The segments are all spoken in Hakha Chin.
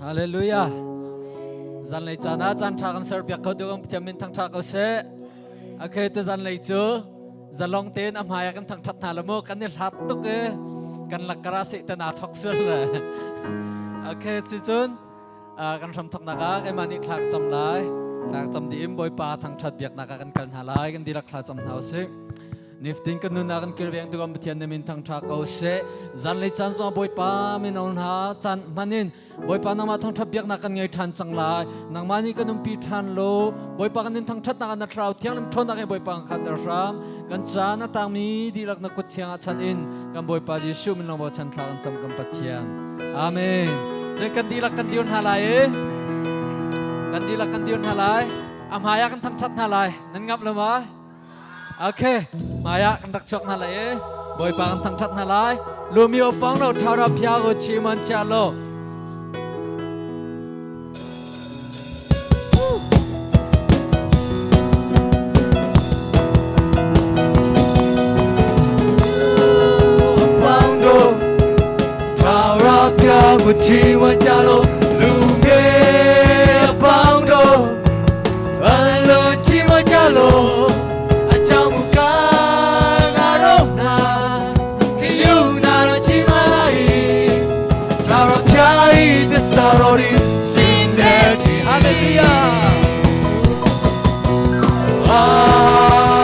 Hallelujah. Zanlei caan ah caan ṭha kan serpiak kho tu kan Pathian min thangṭha ko seh. Okay, tu zanlei cu zalong tein a hmai ah kan thangṭhat hna la mu kan i hlat tuk i kan lakkara seh tan aa chok sual le. Okay, si cun kan hram thoknak ah keimah nih thla ka cam lai. Thla ka cam dih in Bawipa thangṭhat biaknak ah kan kal hna lai. Kan dihlak thla cam hna usih. Niftin kan nunnak kan kilveng tu kan Pathian na min thangṭha ko seh. Zanlei caan zong Bawipa mino hna caan hman in Bawipa nangmah thangṭhat biaknak kan ngei ṭhan cang lai. Nangmah nih kan umpi ṭhan lo. Bawipa kan in thangṭhatnak na thlarau thianghlim ṭhawnnak he Bawipa kan khatter hram. Kan caan a tangmi dihlak na kut thiang ah chan in kan Bawipa Jesuh min lawng chan thla kan cam kan Pathian. Amen. Cun kan dihlak kan dir hna lai i kan dihlak kan dir hna lai. A hmai ah kan thangṭhat hna lai. Nan ngamh lo ma? Okay, maya kan rak chuak hna lai e. Bawipa kan thangṭhat hna lai. Lumi opang lo thara phia go chi man cha lo. Opang do thara phia go chi man cha lo. Lumi opang do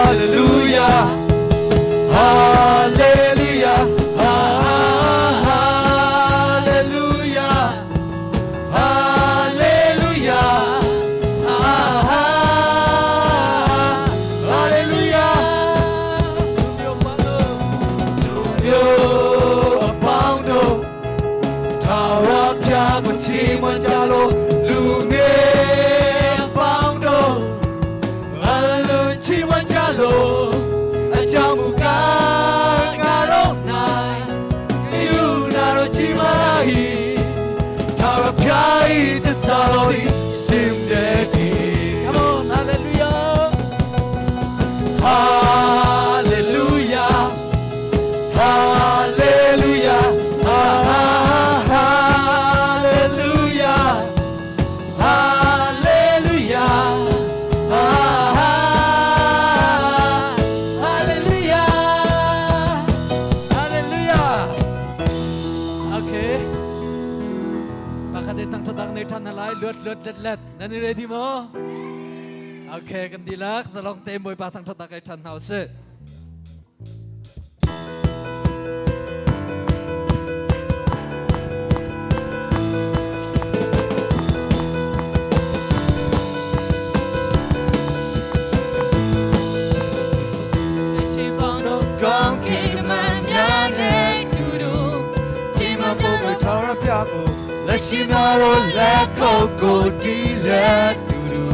Hallelujah. Hallelujah. Hallelujah. Hallelujah. Hallelujah. Hallelujah. လူမျိုးအပေါင်းတို့ထာဝရဘုရားကိုချီးမွမ်းကြလို့လူငယ်အပေါင်းတို့အလွန်ချီးမွမ်းကြလို့အကြောင်းမူကားငါတို့၌ကရုဏာတော်ကြီးမား၏ထာဝရဘုရား၏သစ္စာတော်သည်ရှင်တဲ့တည် Come on, hallelujah. Hallelujah. Hallelujah. Hallelujah. Hallelujah. Hallelujah. Hallelujah. Okay. Pakhat in thangṭhat nei ṭhan hna lai. Luat luat let let. Nan i ready maw? Okay, kan dihlak zalong tein Bawipa thangṭhat kai ṭhan hna usih. ရှိပေါင်းတို့ကောင်းကင်တမန်များနဲ့တူတူချီးမွမ်းကြလို့ ထာဝရဘုရားကိုလက်ရှိများတို့လက်ခုပ်ကိုတီးလက်တူတူ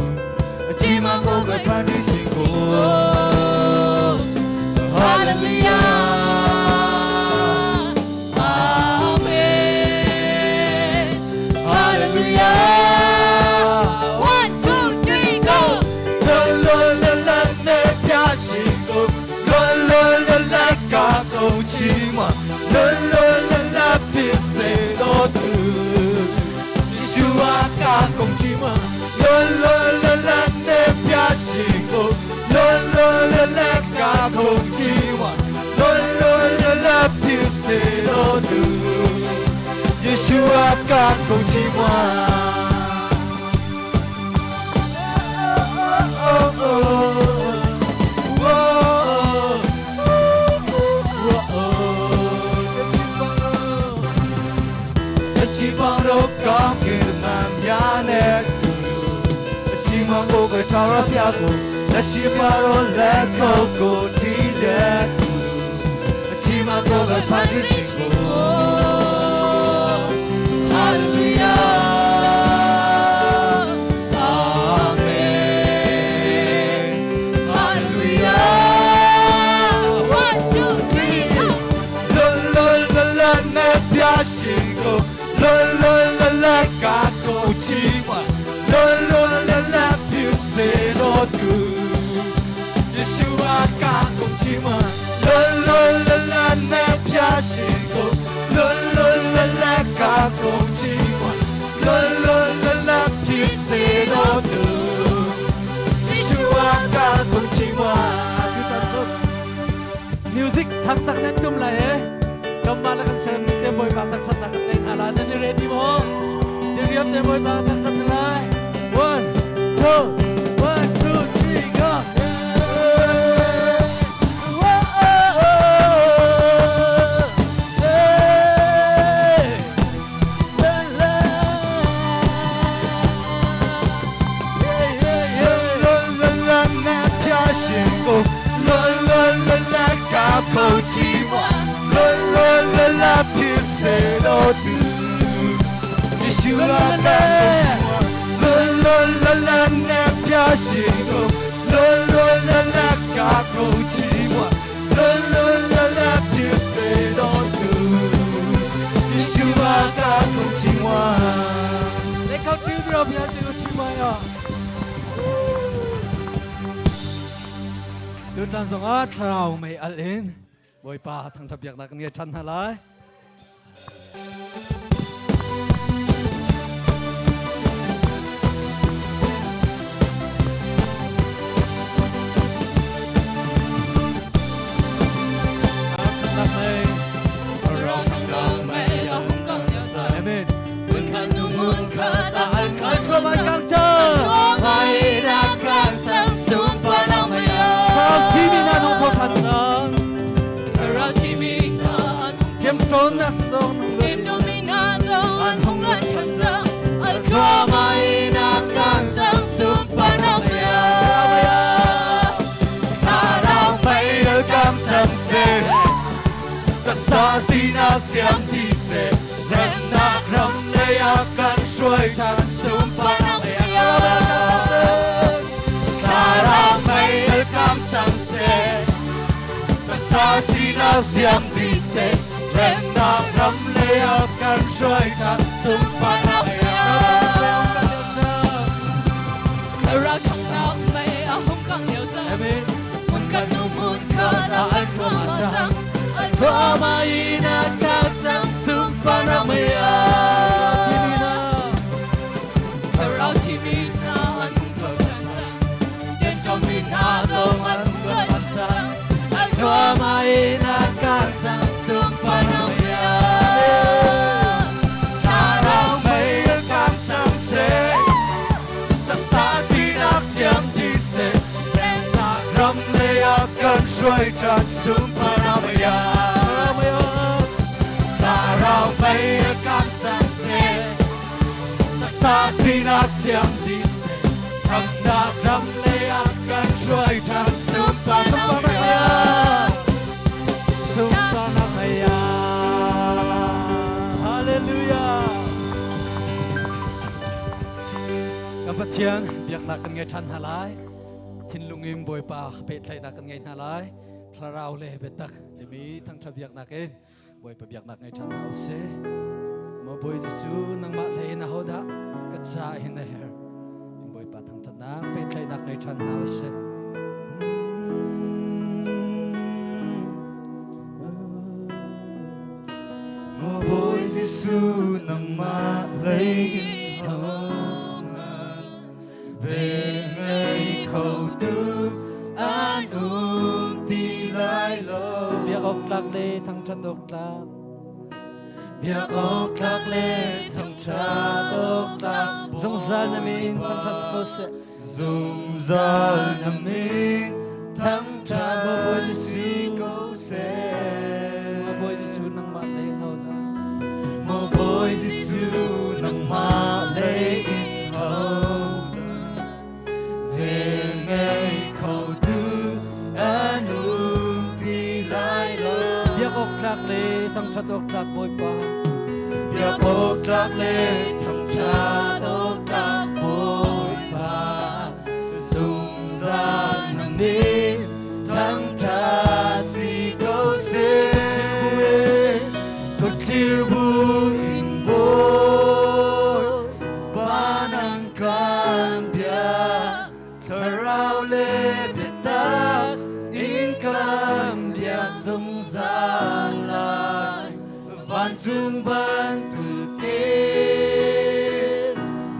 အချီးမွမ်းကိုယ်ဖန်တီးရှင်ကို Hallelujah Amen Hallelujah 1 2 3 go လောလောလလနဲ့ဖျားရှင်ကိုလောလောလလကကိုချီးမွမ်းလောလောလလဖြစ်စေတော်သူယေရှုအားကကုန်ချီးမွမ်းလောလောလလနဲ့ဖျားရှင်ကိုလောလောလလကကုန်ချီးမွမ်းလောလောလလဖြစ်စေတော်သူယေရှုအားကကုန်ချီးမွမ်း Oh, oh, oh, oh, oh. လက်ရှိပေါင်းတို့ကောင်းကင်မများနဲ့တူတူအချီးမွမ်းကိုယ်ထာဝရဘုရားကိုလက်ရှိပါတော့လက်ခုပ်ကိုတီးလက်တူတူအချီးမွမ်းကိုယ်ဖန်ဆင်းရှင်ကို Hallelujah Amen Hallelujah 1 2 3 go လောလောလလနဲ့ပြရှိကိုလောလောလလကကိုချီမလောလောလလဖြစ်စေတော်သူယေရှုအားကကိုချီမလောလောလလနဲ့ပြရှိကို Music thang tak nan tum lai e. Kamma la kan serem ning te Bawipa thangṭhatnak kan nei hna lai. Nan i ready maw? Diriam te Bawipa thangṭhat na lai. One, two, one, two, three, go. Tuchan zongah thlarau mei al in Bawipa thangṭhat biaknak kan ngei ṭhan hna lai. Amen. Taksa sinak siam ti se remnak ram lei ah kan hruai ṭhan sunparnak lei ah thlarau mei al kang cang seh taksa sinak siam ti seh remnak ram lei ah kan hruai ṭhan sunparnak lei ah Thlarau ṭhangnak mei a hung kang lio cang. Mun kan nu mun khat ah an khua cang. An khua mai na ka cang sunparnak mei ah. Thlarau thimi hna an hung tho ṭhan cang. Ṭenṭawm mi hna zong an hung luat cang. An khua mai na ka cang sunparnak mei ah. Thlarau mei al kang cang seh taksa sinak siam ti seh remnak ram lei ah kan hruai ṭhan sunparnak mei ah Thlarau mei al kang cang seh taksa sinak siam ti seh khamnak ram lei ah kan hruai ṭhan sunparnak mei ah Sunparnak mei ah. Hallelujah. Kan Pathian biaknak kan ngei ṭhan hna lai. Thinlung in Bawipa pehtlaihnak kan ngei hna lai. Thlarau le biatak timi thangṭhat biaknak in Bawipa biaknak ngei ṭhan hna usih. Maw Bawi Jesuh nangmah hlei in ahodah ka ca hin a herh. Bawipa thangṭhatnak pehtlaihnak ngei ṭhan hna usih. Maw Bawi Jesuh nangmah hlei in hohmanh vel ngei kho tu an um ti lai lo. Biak awk tlak le thangṭhat awk tlak. Biak awk tlak le thangṭhat awk tlak. Zungzal na min thangṭhat si ko seh. Zungzal na min thangṭhat si ko seh. Maw Bawi Jesuh nangmah lei in hodah. Maw Bawi Jesuh nangmah lei in hodah. Vel ngei kho tu an um ti lai lo. Biak awk tlak le thangṭhat awk tlak Bawipa. Biak awk tlak le thangṭhat awk tlak Bawipa. Zungzal na min thangṭhat si ko seh. Ka thlir bu in Bawipa nang kan biak. Thlarau le biatak in kan biak zungzal lai. Vancung bantukin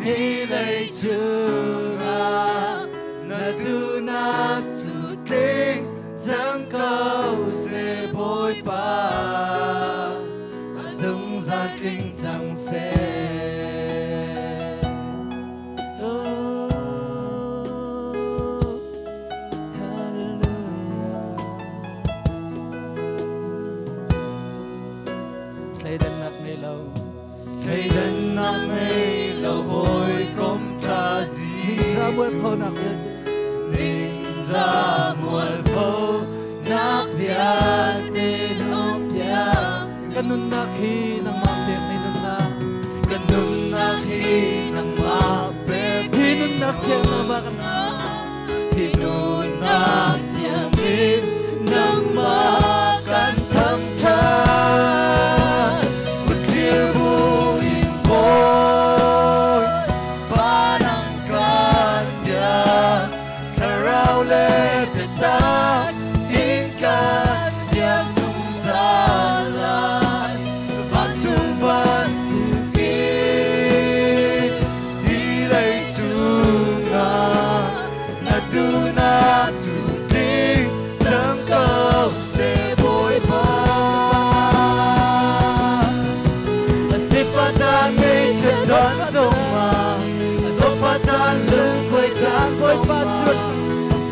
hi lei cungah na duhnak cu tling cang ko seh. Bawipa a zungzal tling cang seh. Oh, hallelujah. Thleidannak ngei lo Thleidannak ngei lo hawikom ṭha Ningzah mualphonak vialte Ningzah mualphonak vialte hlawmpiak Kan nunnak hi nangmah pek ni nunnak Kan nunnak hi nangmah pek Hi nunnak thiang nangmah kan Hi nunnak thiang in nangmah kan thangṭhat. Kutthlir buin Bawi pa nang kan biak, thlarau le biatak in kan biak zungzal lai. Vancung bantukin hi lei cungah na duhnak cu tling cang ko seh Bawipa. Sifah caan ngeihchiat caan zongah, zofa caan lungkuai caan Bawipa cu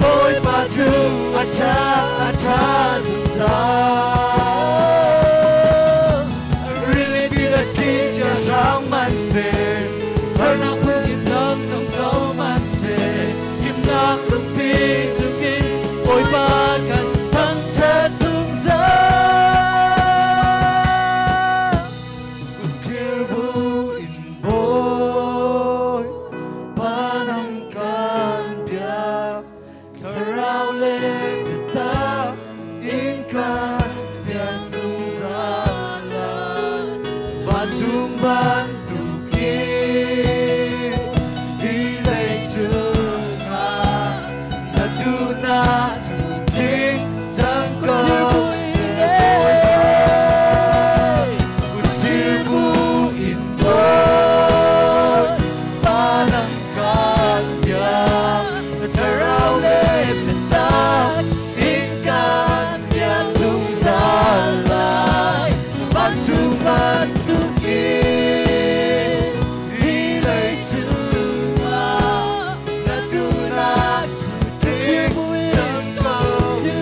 Bawipa cu a ṭha a ṭha zungzal. Rili le thli hrang man seh, harnak phunkip zong tong ko man seh, himnak lungpi chungin Bawipa kan thangṭhat zungzal. Kutthlir in Bawipa nang kan biak, thlarau le biatak in kan biak zungzal lai. Vancung bantukin hi lei cungah na duhnak cu tling cang ko seh Bawipa. Kutthlir bu in Bawipa nang kan biak, thlarau le biatak in kan biak zungzal lai. Vancung bantukin hi lei cungah na duhnak cu tling cang ko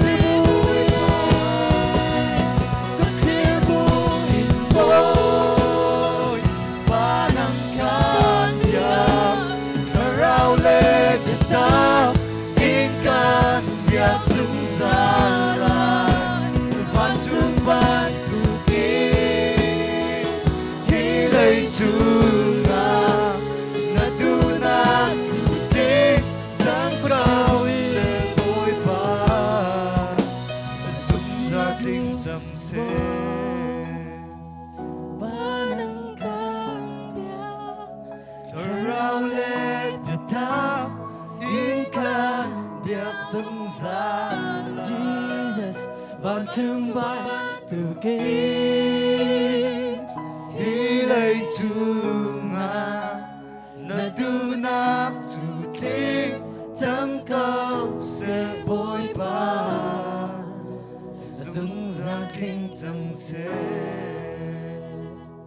seh Bawipa. Kutthlir bu in Bawipa nang kan biak, thlarau le biatak in kan biak zungzal lai. Vancung bantukin hi lei cungah na duhnak cu tling cang ko seh Bawipa. Zungzal tling cang seh. Nang kan biak Thlarau le biatak in kan biak zungzal lai. Jesus vancung bantukin Hi lei cungah na duhnak cu tling cang ko seh Bawipa. Zungzal tling cang seh.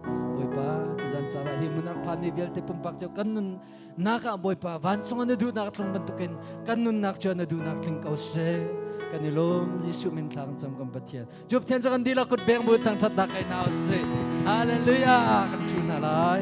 Bawipa tuzan caan ah hi hmun rak phanmi vialte pumpak cio kan nunnak ah Bawipa vancung ah na duhnak tlung bantukin kan nunnak cu na duhnak tling ko seh kan i lawm Jesuh min thla kan cam kan Pathian cu Pathian cu kan dihlak kut beng bu thangṭhatnak kai hna usih Hallelujah kan ṭhu hna lai.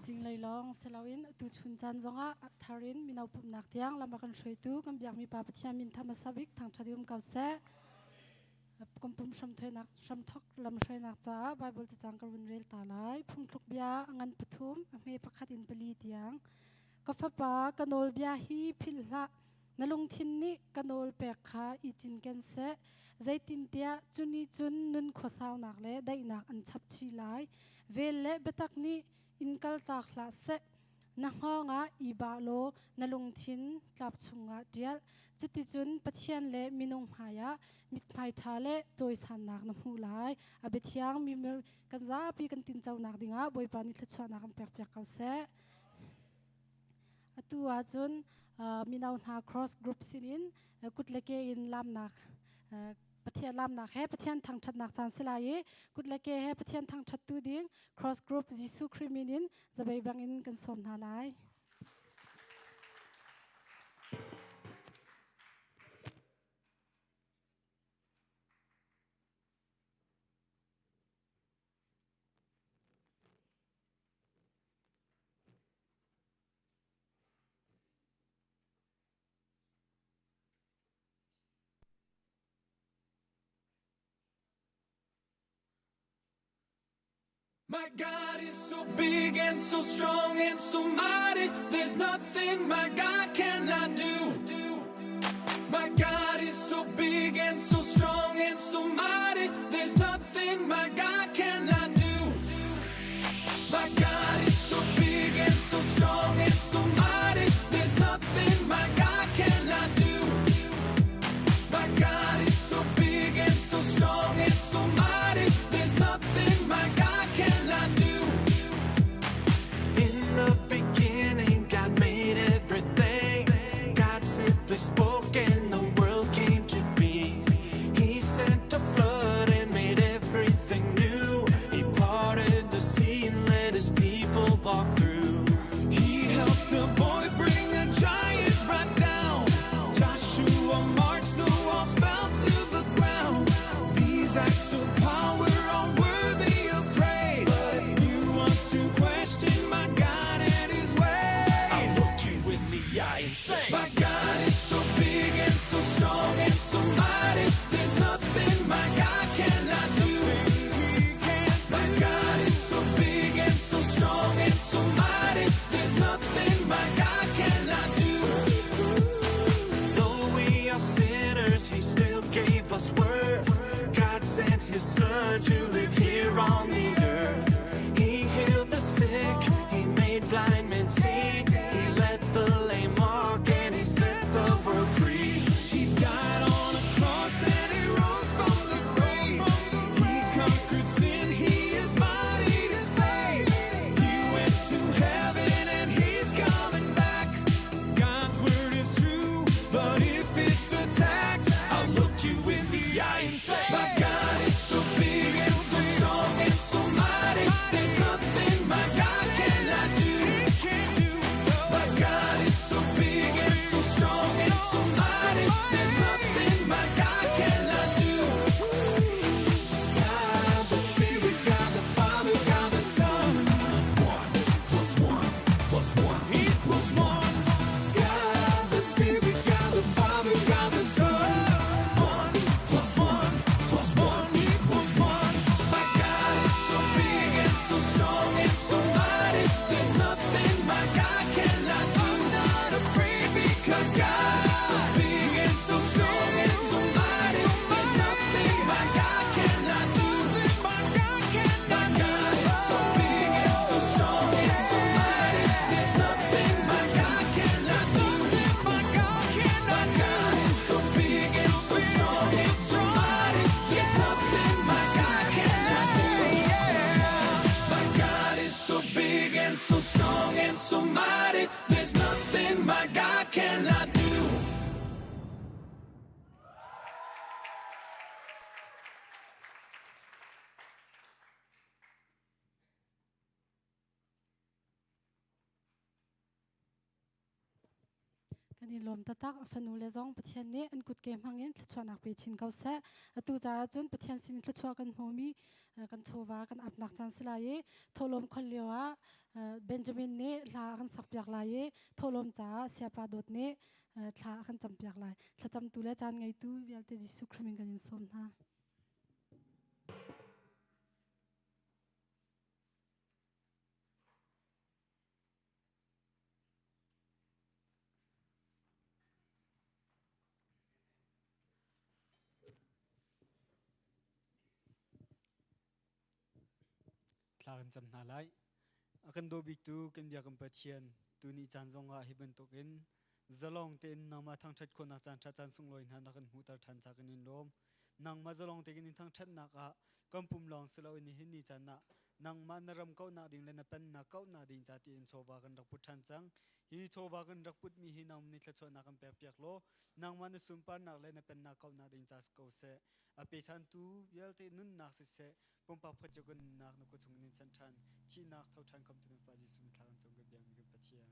Zinglei lawng si loin tuchun caan zongah thar in mino pumhnak tiang lam a kan hruaitu kan biakmi Pa Pathian min tham hmasa bik thangṭhat um ko seh. Kan pum hramthawk hramthok lamhruainak caah Bible cacang ka run rel ta lai. Phungthluk bia a ngan pathum, a hme pakhat in pali tiang. Ka fapa, ka nawlbia hi philh hlah. Na lungthin nih ka nawl pek kha i cinken seh. Zeitintiah cu nih cun nun khuasaunak le daihnak an chap chih lai. Vel le biatak nih in kaltak hlah seh. Na hngawng ah i bah law na lungthin tlap chungah ṭial. Cuticun Pathian le minung hmaiah mithmai ṭha le cawisannak na hmuh lai. A biathiang mi kan zapi kan tinconak dingah Bawipa nih thluachuahnak kan pekpiak ko seh. Atu ahcun mino hna cross group sinin kut le ke in lamnak Pathian lamnak he Pathian thangṭhatnak caan si lai i kut le ke he Pathian thangṭhattu ding cross group Jesuh Khrih min in zabei bangin kan sawm hna lai. My God is so big and so strong and so mighty. There's nothing my God cannot do. My God is so big and so strong and so mighty. There's nothing my God cannot do. My God is so big and so strong and so mighty. There's nothing my God cannot do. My God is so big and so strong and so mighty. There's nothing my God cannot do. In the beginning, God made everything. God simply spoke and the world came to be. He sent a flood and made everything new. He parted the sea and let his people walk through. He helped a boy bring a giant right down. Joshua marched, the walls fell to the ground. These acts of power are worthy of praise. But if you want to question my God and his ways, I'll look you in the eye and say, My God is so big and so strong and so mighty. There's nothing my God cannot do. My God is so big and so strong and so mighty. There's nothing my God cannot do. Though we are sinners, He still gave us worth. God sent His Son to live here on the earth. He healed the sick, He made blind men see. He let the lame walk, and He set the world free. He died on a cross and He rose from the grave. He conquered sin, He is mighty to save. He went to heaven and He's coming back. God's word is true, but if it's attacked, I'll look you in the eye and say, My God is so big and so strong and so mighty. There's nothing my God cannot do. My God is so big and so strong and so mighty. There's nothing my God cannot do. God the Spirit, God the Father, God the Son. 1 plus 1 plus 1 equals 1. God the Spirit, God the Father, God the Son. 1 plus 1 plus 1 equals 1. My God is so big and so strong and so mighty. There's nothing my God cannot do. I'm not afraid because God is so big and so strong and so mighty. There's nothing my God cannot do. My God is so big and so strong and so mighty. There's nothing my God cannot do. My God is so big and so strong and so mighty. There's nothing my God cannot do. My God is so big and so strong and so mighty. There's nothing my God cannot do. Kan i lawm taktak. A fanu le zong Pathian nih an kutke hmangin thluachuahnak pe chin ko seh. Atu caah cun Pathian sin thluachuah kan hmumi kan chawva kan apnak caan si lai i thawhlawm khol lio ah Benjamin nih hla a kan sakpiak lai i thawhlawm caah Siapa Dawt nih thla a kan campiak lai. Thlacamtu le caan ngeitu vialte Jesuh Khrih min kan in sawm hna. Thla kan cam hna lai. A kan daw biktu kan bia kan Pathian. Tuni caan zongah hi bantukin zalong tein nangmah thangṭhat khawhnak caan ṭha caan sunglawi hna na kan hmuhter ṭhan ca kan in lawm. Nangmah zalong tein in thangṭhatnak ah kan pum lawng si loin nihin ni caan ah nangmah na ram kauhnak ding le na pennak kauhnak ding ca tiin chawva kan rak put ṭhan cang. Hi chawva kan rak putmi hi nangmah nih thluachuahnak kan pekpiak law nangmah na sunparnak le na pennak kauhnak ding ca si ko seh. A pechantu vialte nunnak siseh pumpak phat cio kan nunnak na kut chung in san ṭhan thihnak tho ṭhan khamtu na Fa Jesuh thla kan cam kan biakmi kan Pathian.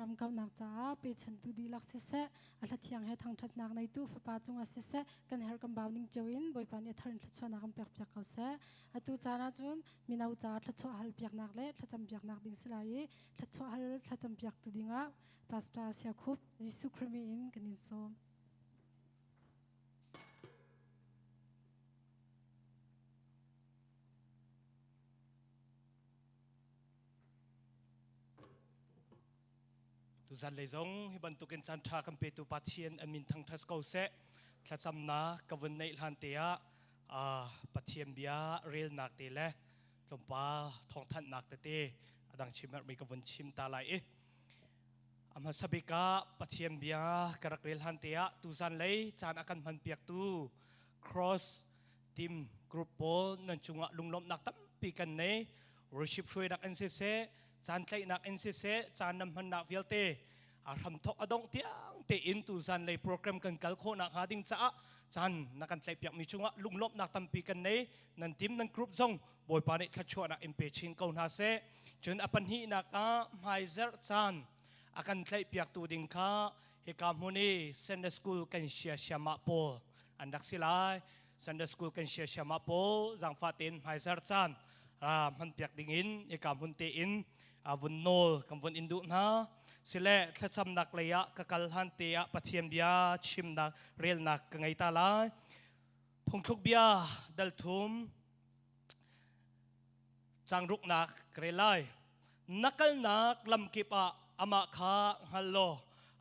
ram kauhnak caah pechantu dihlak siseh, a hla thiang he thangṭhatnak neitu fapa cungah siseh, kan herh kan bau ning cio in Bawipa nih a thar in thluachuahnak kan pekpiak ko seh. Atu caan ahcun mino caah thluachuah hal piaknak le thlacam piaknak ding si lai i thluachuah hal thlacam piaktu dingah Pastor Siakhup Jesuh Khrih min in kan in sawm. Tuzan lei zong hi bantukin caan ṭha kan petu Pathian an min thangṭhat ko seh. Thlacamnak ka vun neih hlan te ah Pathian bia relnak te le tlawmpal thawngthanhnak tete a dang chim herhmi ka vun chim ta lai i a hmasa bik ah Pathian bia ka rak rel hlan te ah tuzan lei caan a kan hman piaktu Cross Team Group pawl nan cungah lunglawmhnak tampi kan nei. Worship hruainak in siseh, caan tlaihnak in siseh, caan nan hmannak vialte a hramthok a dongh tiang tein tuzan lei program kan kal khawhnak hnga ding caah caan na kan tlaihpiakmi cungah lunglawmhnak tampi kan nei. Nan team nan group zong Bawipa nih thluachuahnak in pe chin ko hna seh. Cun a pahnihnak ah hmaizerh caan a kan tlaihpiaktu ding kha hika hmun i Sunday School kan sia siamah pawl an rak si lai. Sunday School kan sia siamah pawl zaangfah tein hmaizarh caan hmanpiak ding in hika hmun tein vun nawl kan vun in duh hna. Sile thlacamnak lei ah ka kal hlan te ah Pathian bia chimnak relnak ka ngei ta lai. Phungthluk bia dal thum Changruknak ka rel lai. Na kalnak lamkip ah amah kha hngal law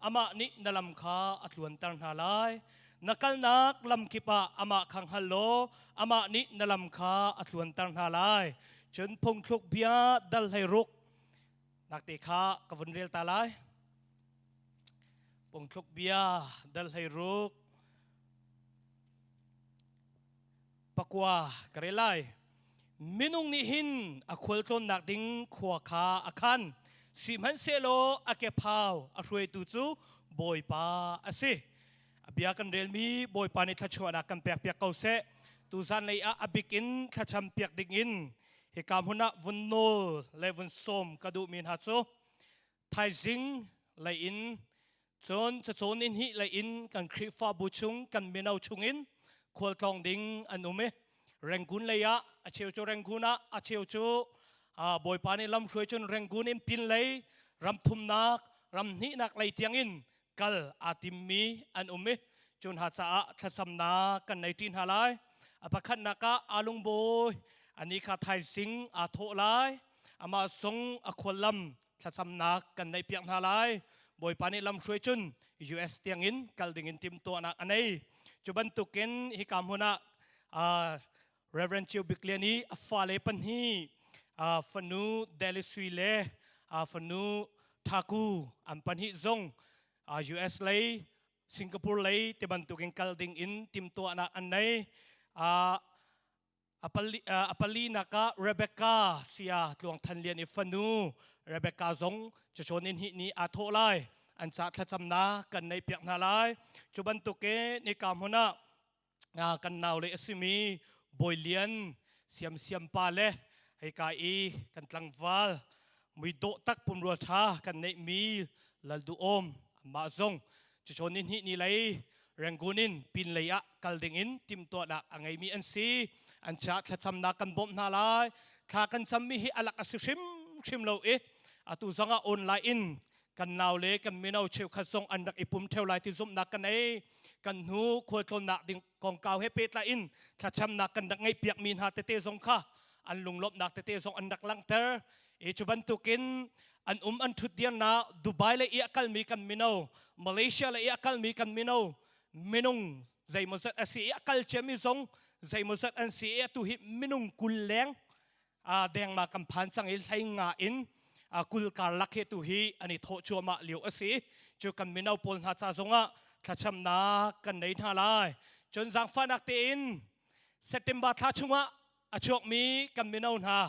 amah nih na lam kha a tluanter hna lai. Na kalnak lamkip ah amah kha hngal law amah nih na lam kha a tluanter hna lai. Cun phungthluk bia dal 16 nak te kha ka vun rel ta lai. Phungthluk bia dal 16 Pakua ka rel lai. Minung nih hin a khualtlawnnak ding khua kha a khan. Sihmanhsehlaw a kephau a hruaitu cu Bawipa a si. A bia kan relmi Bawipa nih thluachuahnak kan pekpiak ko seh. Tuzan lei ah a bik in thlacam piak ding in hika hmun ah vun nawl le vun sawm ka duhmi hna cu thaizing lei in cun cacawn in hi lei in kan Khrihfabu chung kan mino chungin khualtlawng ding an um i Rangoon lei ah a cheu cu Rangoon ah a cheu cu Bawipa nih lamhruai cun Rangoon in pin lei ram thumnak ram hnihnak lei tiangin kal aa timmi an um i cu hna caah thlacamnak kan nei ṭi hna lai. A pakhatnak ah Alung Bawi ani kha thaizing aa thawh lai. Amah zong a khuallam thlacamnak kan neihpiak hna lai. Bawipa nih lamhruai cun US tiangin kal dingin timhtuahnak a nei. Cu bantukin hika hmun ah Reverend Chiu Bik Lian i a fale pahnih fanu Deli Sui le fanu Thaku an pahnih zong US lei Singapore lei ti bantukin kal ding in timhtuahnak an nei. A palinak ah Rebecca sia Tluang Than Lian i fanu Rebecca zong cucawn in hih ni aa thawh lai. An ca thlacamnak kan nei piak hna lai. Cu bantukin nika hmun ah kan nau le a simi Bawi Lian siamsiam pa le heika i kan tlangval muidawh tak pumrua ṭha kan neihmi Lal Duh Awm amah zong cucawn ni hnih ni lei Rangoon in pinlei ah kal dingin timhtuahnak a ngeimi an si. An caah thlacamnak kan bawmh hna lai. Thla kan cammi hi alak a si hrimhrim lo i atu zongah online in kan nau le kan mino cheukhat zong an rak i pum theo lai ti zumhnak kan ei. Kan hnu khualtlawnnak ding kongkau he pehtlai in thlacamnak kan rak ngeihpiakmi hna tete zong kha an lunglawmhnak tete zong an rak langhter. I cu bantukin an um an ṭhut dirnak Dubai le i a kalmi kan mino Malaysia le i a kalmi kan mino minung zeimawzat a si i a kal ciami zong zeimawzat an si i atu hi minung 20 leng dengma kan phan cang i hlei nga in 20 karlak hi tu hi an i thawh cuahmah lio a si. Cu kan mino pawl hna ca zongah thlacamnak kan nei hna lai. Cun zaangfahnak tein September thla chungah a chuakmi kan mino hna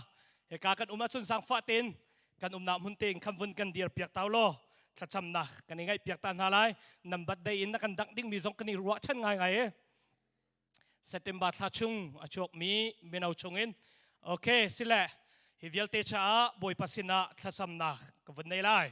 hika kan um ahcun zaangfah tein kan umnak hmun tein khan vun kan dir piak tau law thlacamnak kan i ngaih piak ta hna lai. Nan birthday in na kan dangh dingmi zong kan i ruahchan ngaingai e. September thla chung a chuakmi mino chungin okay sile hi vialte caah Bawipa sinah thlacamnak ka vun nei lai.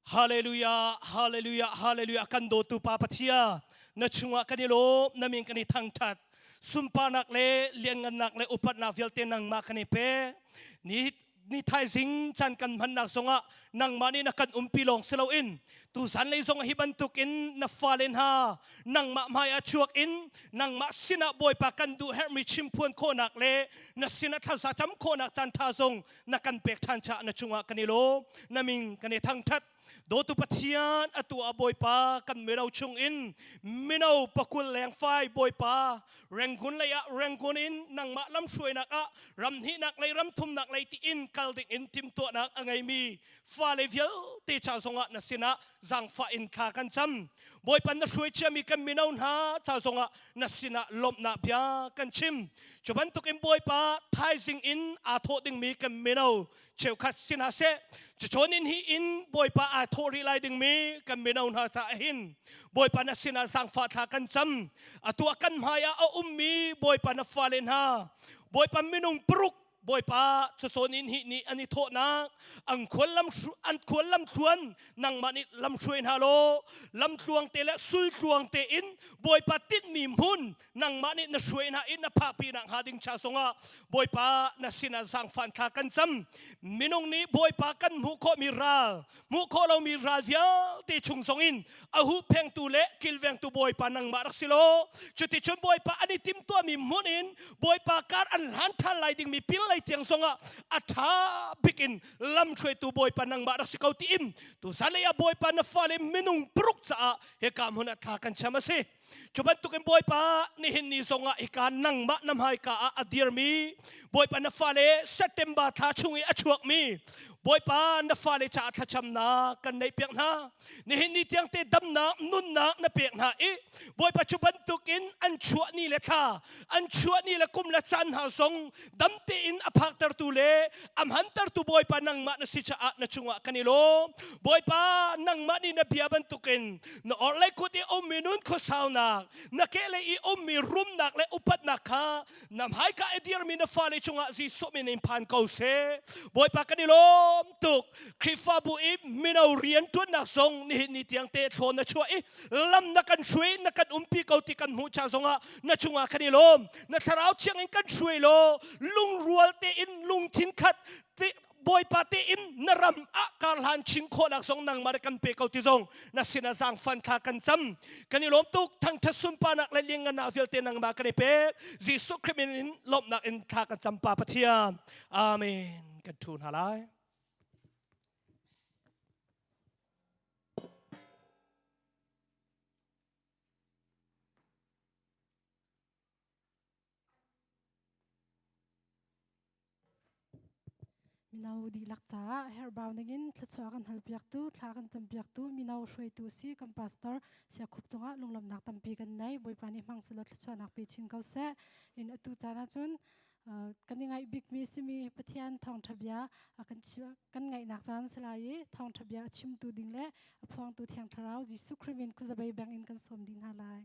Hallelujah, hallelujah, hallelujah. Kan dawtu Pa Pathian, na chungah kan i lawm, na min kan i thangthat. Sunparnak le lianngannak le upatnak vialte nangmah kan i pek. Ni ni thaizing caan kan hmannak zongah nangmah nih na kan umpi lawng si loin tuzan lei zong hi bantukin na fale hna nangmah hmai ah chuak in nangmah sinah Bawipa kan duh herhmi chimphuan khawhnak le na sinah thlaza cam khawhnak caan ṭha zong na kan pek ṭhan caah na cungah kan i lawm na min kan i thangṭhat dawtu Pathian atu ah Bawipa kan mino chung in mino pakul lengfai Bawipa Rangoon lei ah Rangoon in nangmah lamhruainak ah ram hnihnak lei ram thumnak lei tiin kal ding in timhtuahnak a ngeimi fale vialte ca zongah na sinah zaangfah in thla kan cam Bawipa na hruai ciami kan mino hna ca zongah na sinah lawmhnak bia kan chim. Cu bantukin Bawipa thaizing in aa thawh dingmi kan mino cheukhat si hna seh. Cucawn in hi in Bawipa aa thawh rih lai dingmi kan mino hna caah hin Bawipa na sinah zaangfah thla kan cam. Atu ah kan hmai ah a ummi Bawipa na fale hna Bawipa minung paruk Bawipa cacawn in hi nih an i thawhnak an khual lam an khual lam thluan nangmah nih lam hruai hna law lam tluang te le sul tluang te in Bawipa tinhmi hmun nangmah nih na hruai hna i na phahpi nak hnga ding cha zongah Bawipa na sinah zaangfan thla kan cam minung nih Bawipa kan hmuh khawhmi ral hmuh khawh lomi ral vialte chung zongin a huhphengtu le kilvengtu Bawipa nangmah rak si law cuticun Bawipa an i timhtuahmi hmun in Bawipa kar an hlan ṭhan lai dingmi pil lei tiang zongah a ṭha bik in lamhruaitu Bawipa nangmah rak si ko tiin tuzan lei ah Bawipa na fale minung paruk caah hika hmun ah thla kan cham a si. Cu bantukin Bawipa nihin ni zongah hika nangmah na hmaika ah a dirmi Bawipa na fale September thla chung i a chuakmi Bawipa na fale caah thlacamnak kan neih piak hna. Nihin ni tiang te damnak nunnak na pek hna i Bawipa cu bantukin an chuah ni le thla an chuah ni le kum le caan hna zong dam tein a phaktertu le a hmantertu Bawipa nangmah na si caah na cungah kan i lawm. Bawipa nangmah nih na bia bantukin na orhlei kut i ummi nun khuasaunak na kehlei i ummi rumnak le upatnak kha na hmaika i dirmi na fale cungah Jesuh min in phan ko seh. Bawipa kan i lawm tuk. Khrihfabu i mino rian ṭuannak zong nihin ni tiang te thlawn na chuah i lam na kan hruai na kan umpi ko ti kan hmuh ca zongah na cungah kan i lawm. Na thlarau thiang in kan hruai law lungrual tein lungthin khat te Bawipa tein na ram ah karhlan chin khawhnak zong nangmah nih kan pe ko ti zong na sinah zaangfan thla kan cam. Kan i lawm tuk. Thangṭhat sunparnak le lianngannak vialte nangmah kan i pek. Jesuh Khrih min in lawmhnak in thla kan cam Pa Pathian. Amen. Kan ṭhu hna lai. Mino dihlak caah herhbau ningin thluachuah kan halpiaktu, thla kan campiaktu, mino hruaitu si kan pastor Siakhup cungah lunglawmhnak tampi kan nei. Bawipa nih hmang selaw thluachuahnak pe chin ko seh. In atu caan ahcun kan i ngaih bikmi simi Pathian thawngṭha bia kan kan ngaihnak caan si lai i thawngṭha bia a chimtu ding le a phuangtu Thiang Thlarau Jesuh Khrih min khuazabei beng in kan sawm dih hna lai.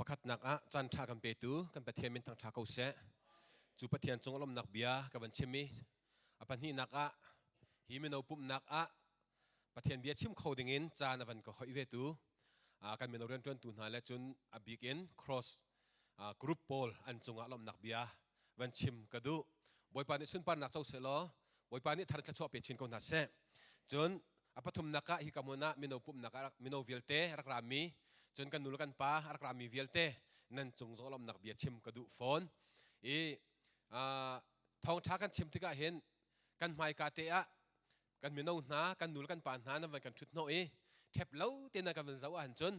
Pakhatnak ah caan ṭha kan petu kan Pathian min thangṭha ko seh. Cu Pathian cung lawmhnak bia ka van chim i a pahnihnak ah hi mino pumhnak ah Pathian bia chim kho dingin caan a van ka hoih vetu kan mino rianṭuantu hna le cun a bik in cross group pawl an cungah lawmhnak bia van chim ka duh. Bawipa nih sunparnak co seh law Bawipa nih thar thluachuah pe chin ko hna seh. Cun a pathumnak ah hi ka hmun ah mino pumhnak ah mino vialte rak rami cun kan nu le kan pa rak rami vialte nan cung zong lawmhnak bia chim ka duh fawn. I thawngṭha kan chim tikah hin kan hmaika te ah kan mino hna kan nu le kan pa hna nan van kan ṭhut hnawh i ṭhep lo te nan kan van zoh ahhin cun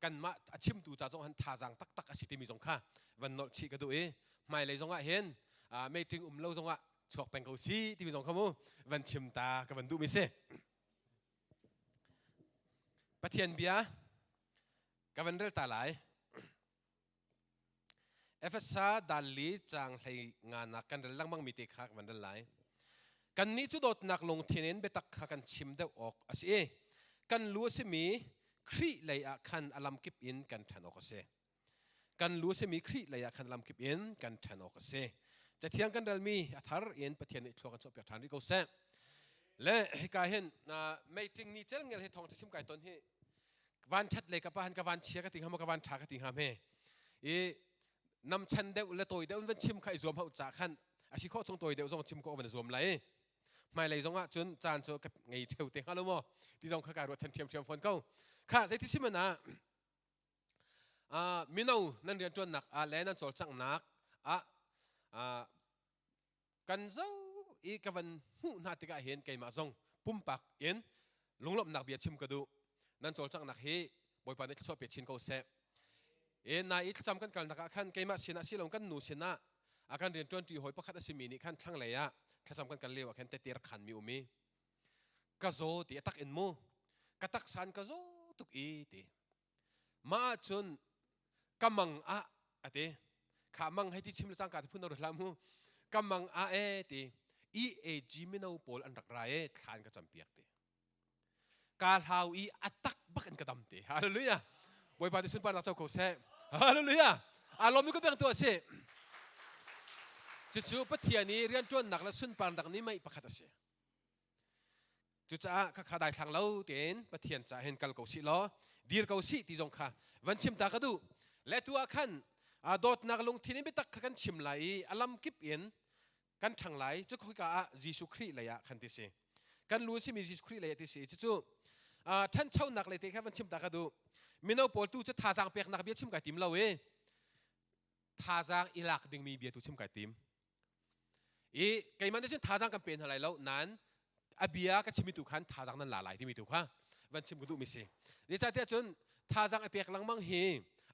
kanmah a chimtu ca zong han thazaang taktak a si timi zong kha van nolh chih ka duh i hmailei zong ah hin meeting um lo zong ah chuak peng ko si timi zong kha mu van chim ta ka van duhmi si. Pathian bia. Ka van rel ta lai. Efesa dal li caang hlei nganak kan rel lengmang mi te kha kan van rel lai. Kannih cu dawtnak lungthin in biatak kha kan chim deuh awk a si i kan lu a simi Khrih lei ah khan a lamkip in kan ṭhan awk a si. Kan lu a simi Khrih lei ah khan a lamkip in kan ṭhan awk a si. Cathiang kan relmi a thar in Pathian nih thlua kan chuahpiak ṭhan rih ko seh. Le hika hin meeting ni celngel hi thawng chim kai ton hi van ṭhat lei ka pa han ka van chia ka ti hnga maw ka van ṭha ka ti hnga hme i nam chan deuh le tawi deuh in van chim kha i zuam hau ca khan a si khawh chung tawi deuh zong chim ko van zuam lai hmailei zong ah cun caan cu ka ngei theu te hnga lo maw ti zong kha ka ruat chan ṭhiamṭhiam fawn ko kha zeiti si man ah mino nan rianṭuannak ah le nan cawlcanghnak ah kan zo i ka van hmuh hna tikah hin keimah zong pumpak in lunglawmhnak bia chim ka duh nan cawlcanghnak hi Bawipa nih thluachuah pe chin ko seh e na i thlacam kan kalnak ah khan keimah sinah si lo kan nu sinah a kan rianṭuanṭi hawi pakhat a simi nih khan thlanglei ah thlacam kan kal lio ah khan tete rak khan mi um i ka zaw ti a tak in mu ka taksan ka zaw tuk i ti Mah ahcun ka mang ah a ti. Kha mang hei ti chim le cangka ti phun ro hlah mu. Ka mang ah e ti EAG mino pawl an rak ra e thlan ka campiak ti. Ka hlau i a tak bak in ka dam ti. Hallelujah. Bawipa nih sunparnak co ko seh. Hallelujah. Aa lawm mi ko beng tu a si. Cucu Pathian i rianṭuannak le sunparnak ni mei pakhat a si. Cucaah khakha daithlang lo tein Pathian ca hin kal ko sih law dir ko sih ti zong kha van chim ta ka duh. Le tu ah khan dawtnak lungthin in biatak kha kan chim lai i a lam kip in kan ṭhang lai. Cu khika ah Jesuh Khrih lei ah khan ti si. Kan lu a simi Jesuh Khrih lei ah ti si. Cucu ṭhanchonak lei te kha van chim ta ka duh. Mino pawl tu cu thazaang peknak bia chim kai tim lo i thazaang i lak dingmi bia tu chim kai tim. I keimah nih cun thazaang kan pe hna lai lo nain a bia ka chimmi tu khan thazaang nan la lai timi tu kha van chim ka duhmi si. Zeicahtiah cun thazaang i pek lengmang hi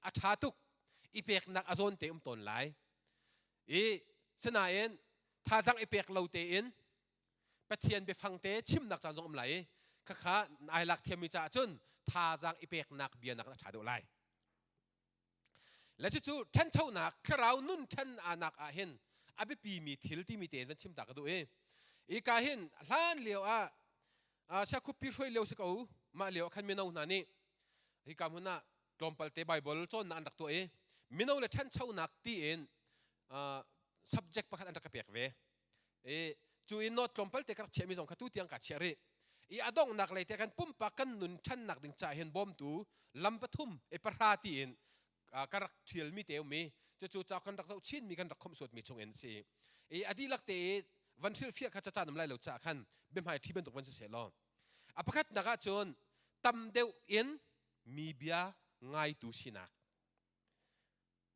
a ṭha tuk i peknak a zawn te um tawn lai. I sinain thazaang i pek lo tein Pathian biafang te chimnak caan zong um lai i khakha ai lak thiammi caah cun thazaang i peknak bia nak a ṭha deuh lai. Le cucu ṭhanchonak thlarau nun ṭhan anak ah hin a biapimi thil timi tein van chim ta ka duh i i ka hin hlan lio ah siakhupi hruai lio si ko mah lio ah khan mino hna nih hika hmun ah tlawmpal te Bible cawnnak an rak tuah i mino le ṭhanchonak tiin subject pakhat an rak ka pek ve i cu i note tlawmpal te ka rak chiahmi zong kha tu tiang ka chiah rih i a donghnak lei te kan pumpak kan nun ṭhannak ding ca hin bawmtu lam pathum e pahra tiin ka rak ṭhialmi te um i cucu ca kan rak zoh chinmi kan rak khomhsuatmi chung in si i a dihlak te i van hrilhfiah kha cacaan um lai lo caah khan biahmai ṭhi bantuk van si seh law a pakhatnak ah cun tam deuh in mi bia ngaitu sinak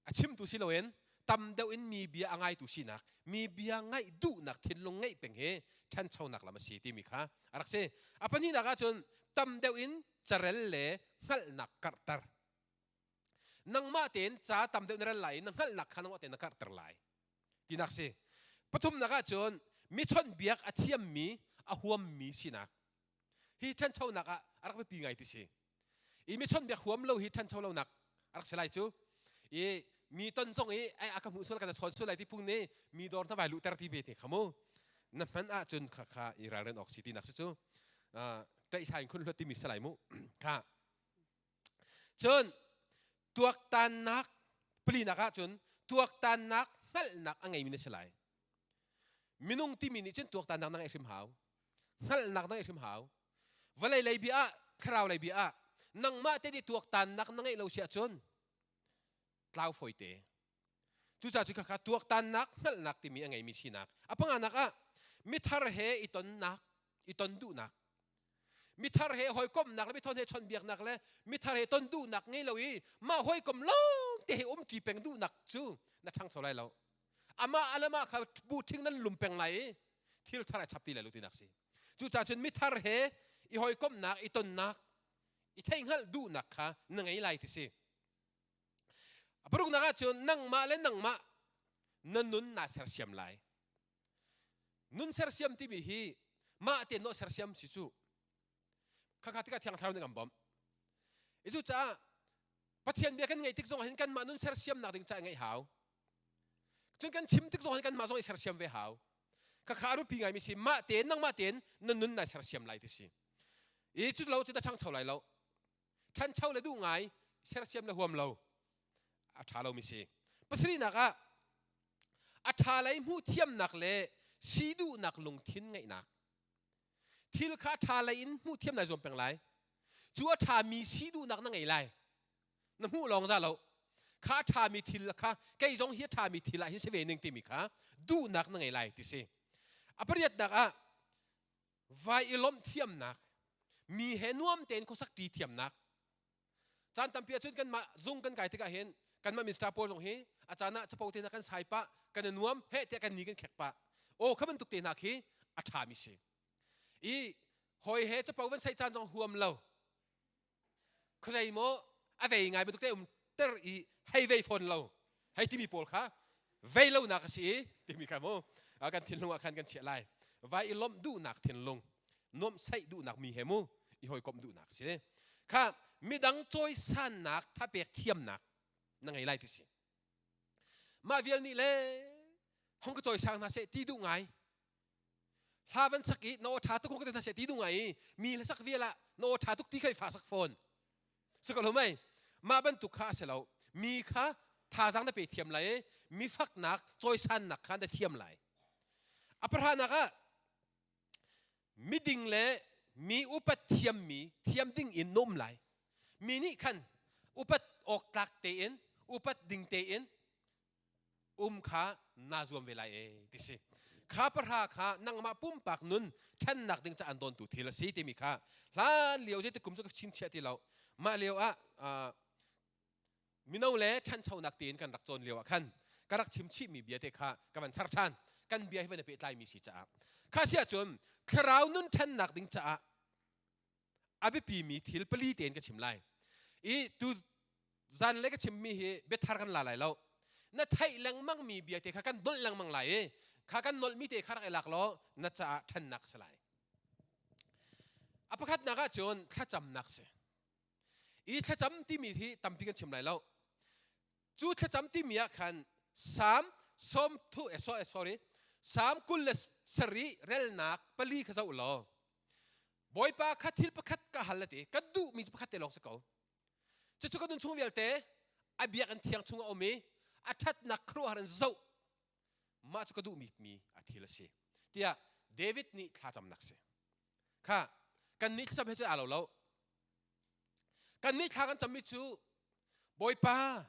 a chimtu si loin tam deuh in mi bia a ngaitu sinak mi bia ngaih duhnak thinlung ngeih peng hi ṭhanchonak lam a si timi kha a rak si a pahnihnak ahcun tam deuh in carel le hngalhnak karhter nangmah tein ca tam deuh na rel lai i na hngalhnak kha nangmah tein na karhter lai tinak si pathumnak ahcun mi chawnhbiak a thiammi a huammi sinak hi ṭhanchonak ah a rak biapi ngai ti si i mi chawnhbiak huam lo hi ṭhancho lonak a rak si lai cu i mi ton zong i ai a ka hmuh sual ka na chawn sual lai ti phung nih mi dawr na vai luhter ti ve te kha mu na hman ahcun kha kha i ralrin awk si tinak si cu ṭaihsai in khun hluat timi si lai mu kha cun tuaktannak palinak ahcun tuaktannak hngalhnak a ngeimi na si lai Minung timi nih cun tuaktannak na ngeih hrim hau. Hngalhnak na ngeih hrim hau. Vawlei lei bia ah, thlarau lei bia ah, nangmah te nih tuaktannak na ngeih lo si ahcun tlau fawite. Cucaah cu khakha tuaktannak hngalhnak timi a ngeimi sinak. A panganak ah mithar he i tonnak, i ton duhnak. Mithar he hawikomhnak le mithar he chawnhbiaknak le mithar he ton duhnak ngei lo i mah hawikom lawng te he umṭi peng duhnak cu na ṭhangcho lai lo. Amah alamah kha bu ṭhing nan lum peng lai i thil thar ai chap ti lai lo tinak si. Cucaah cun mithar he i hawikomhnak, i tonnak, i theihhngalh duhnak kha na ngei lai ti si. A paruknak ah cun nangmah le nangmah na nun naa sersiam lai. Nun sersiam timi hi mah te nawh sersiam si cu. Khakha tikah Thiang Thlarau nih kan bawmh. I cucaah Pathian bia kan ngaih tik zong hin kanmah nun sersiamnak ding ca ngaih hau. Cun kan chim tik zong hin kanmah zong i sersiam ve hau. Khakha a biapi ngaimi si mah tein nangmah tein na nun nai sersiam lai ti si. I cu lo cu na ṭhangcho lai lo. Ṭhancho le duh ngai sersiam le huam lo a ṭha lomi si. Pasarihnak ah a ṭha lei hmuh thiamnak le si duhnak lungthin ngeihnak. Thil kha ṭha lei in hmuh thiam nai zuam peng lai. Cu a ṭhami si duhnak na ngei lai. Na hmuh lawng za lo. Kha a ṭhami thil kha kei zong hi a ṭhami thil ah hin si ve ning timi kha duhnak na ngei lai ti si. A pariatnak ah vai i lawmh thiamnak, mi he nuam tein khuasak ṭi thiamnak. Caan tampi ahcun kanmah zung kan kai tikah hin kanmah minister pawl zong hi a caan ah capo te hna kan sai pah, kan i nuam, heh tiah kan ni kan khek pah. Aw kha bantuk te hna khi a ṭhami si. I hawi he capo van sai caan zong huam lo. Khuazei maw a vei ngai bantuk te um ter i hei vei fawn lo. Hei timi pawl kha vei lonak a si i timi kha mu kan thinlung ah khan kan chiah lai. Vai i lawmh duhnak thinlung, nuamhsaih duhnak mi he mu i hawikomh duhnak si. Kha midang cawisannak thapek thiamnak na ngei lai ti si. Mah vial nih le hong ka cawisang hna seh ti duh ngai. Hla van sak i na aw ṭha tuk hong ka ti hna seh ti duh ngai i mi hla sak vial ah na aw ṭha tuk ti kha i fa sak fawn. Si ko lo mei? Mah bantuk kha a si lo. Mi kha thazaang na pe thiam lai i mi faknak cawisannak kha na thiam lai. A pahranak ah miding le mi upat thiammi thiam ding in na um lai. Mi nih khan upat awk tlak tein upat ding tein um kha naa zuam ve lai ee ti si. Kha pahra kha nangmah pumpak nun ṭhannak ding ca an dawntu thil a si timi kha hlan lio zei kum cu ka chimchiah ti lo. Mah lio ah mino le ṭhanchonak tiin kan rak cawn lio ah khan ka rak chim chihmi bia te kha ka van char ṭhan. Kan bia hi van i pehtlaimi si caah. Kha si ahcun thlarau nun ṭhannak ding caah a biapimi thil pali tein ka chim lai. I tu zan le ka chimmi hi biathar kan la lai lo. Na theih lengmangmi bia te kha kan nolh lengmang lai i kha kan nolhmi te kha rak i lak law na caah ṭhannak a si lai. A pakhatnak ah cun thlacamnak si. I thlacam timi hi tampi kan chim lai lo. Cu thlacam timi ah khan Salm sawm thu eh, sorry Salm 27 relnak pali kha zoh law Bawipa kha thil pakhat ka hal a ti ka duhmi cu pakhat te lawng si ko. Cucu ka nun chung vialte a biakinn thiang chung a um i a ṭhatnak khuaruahhar in zoh mah cu ka duhmi mi a thil a si tiah David nih thlacamnak si. Kha kannih thlacam he cu aa lo lo. Kannih thla kan cammi cu Bawipa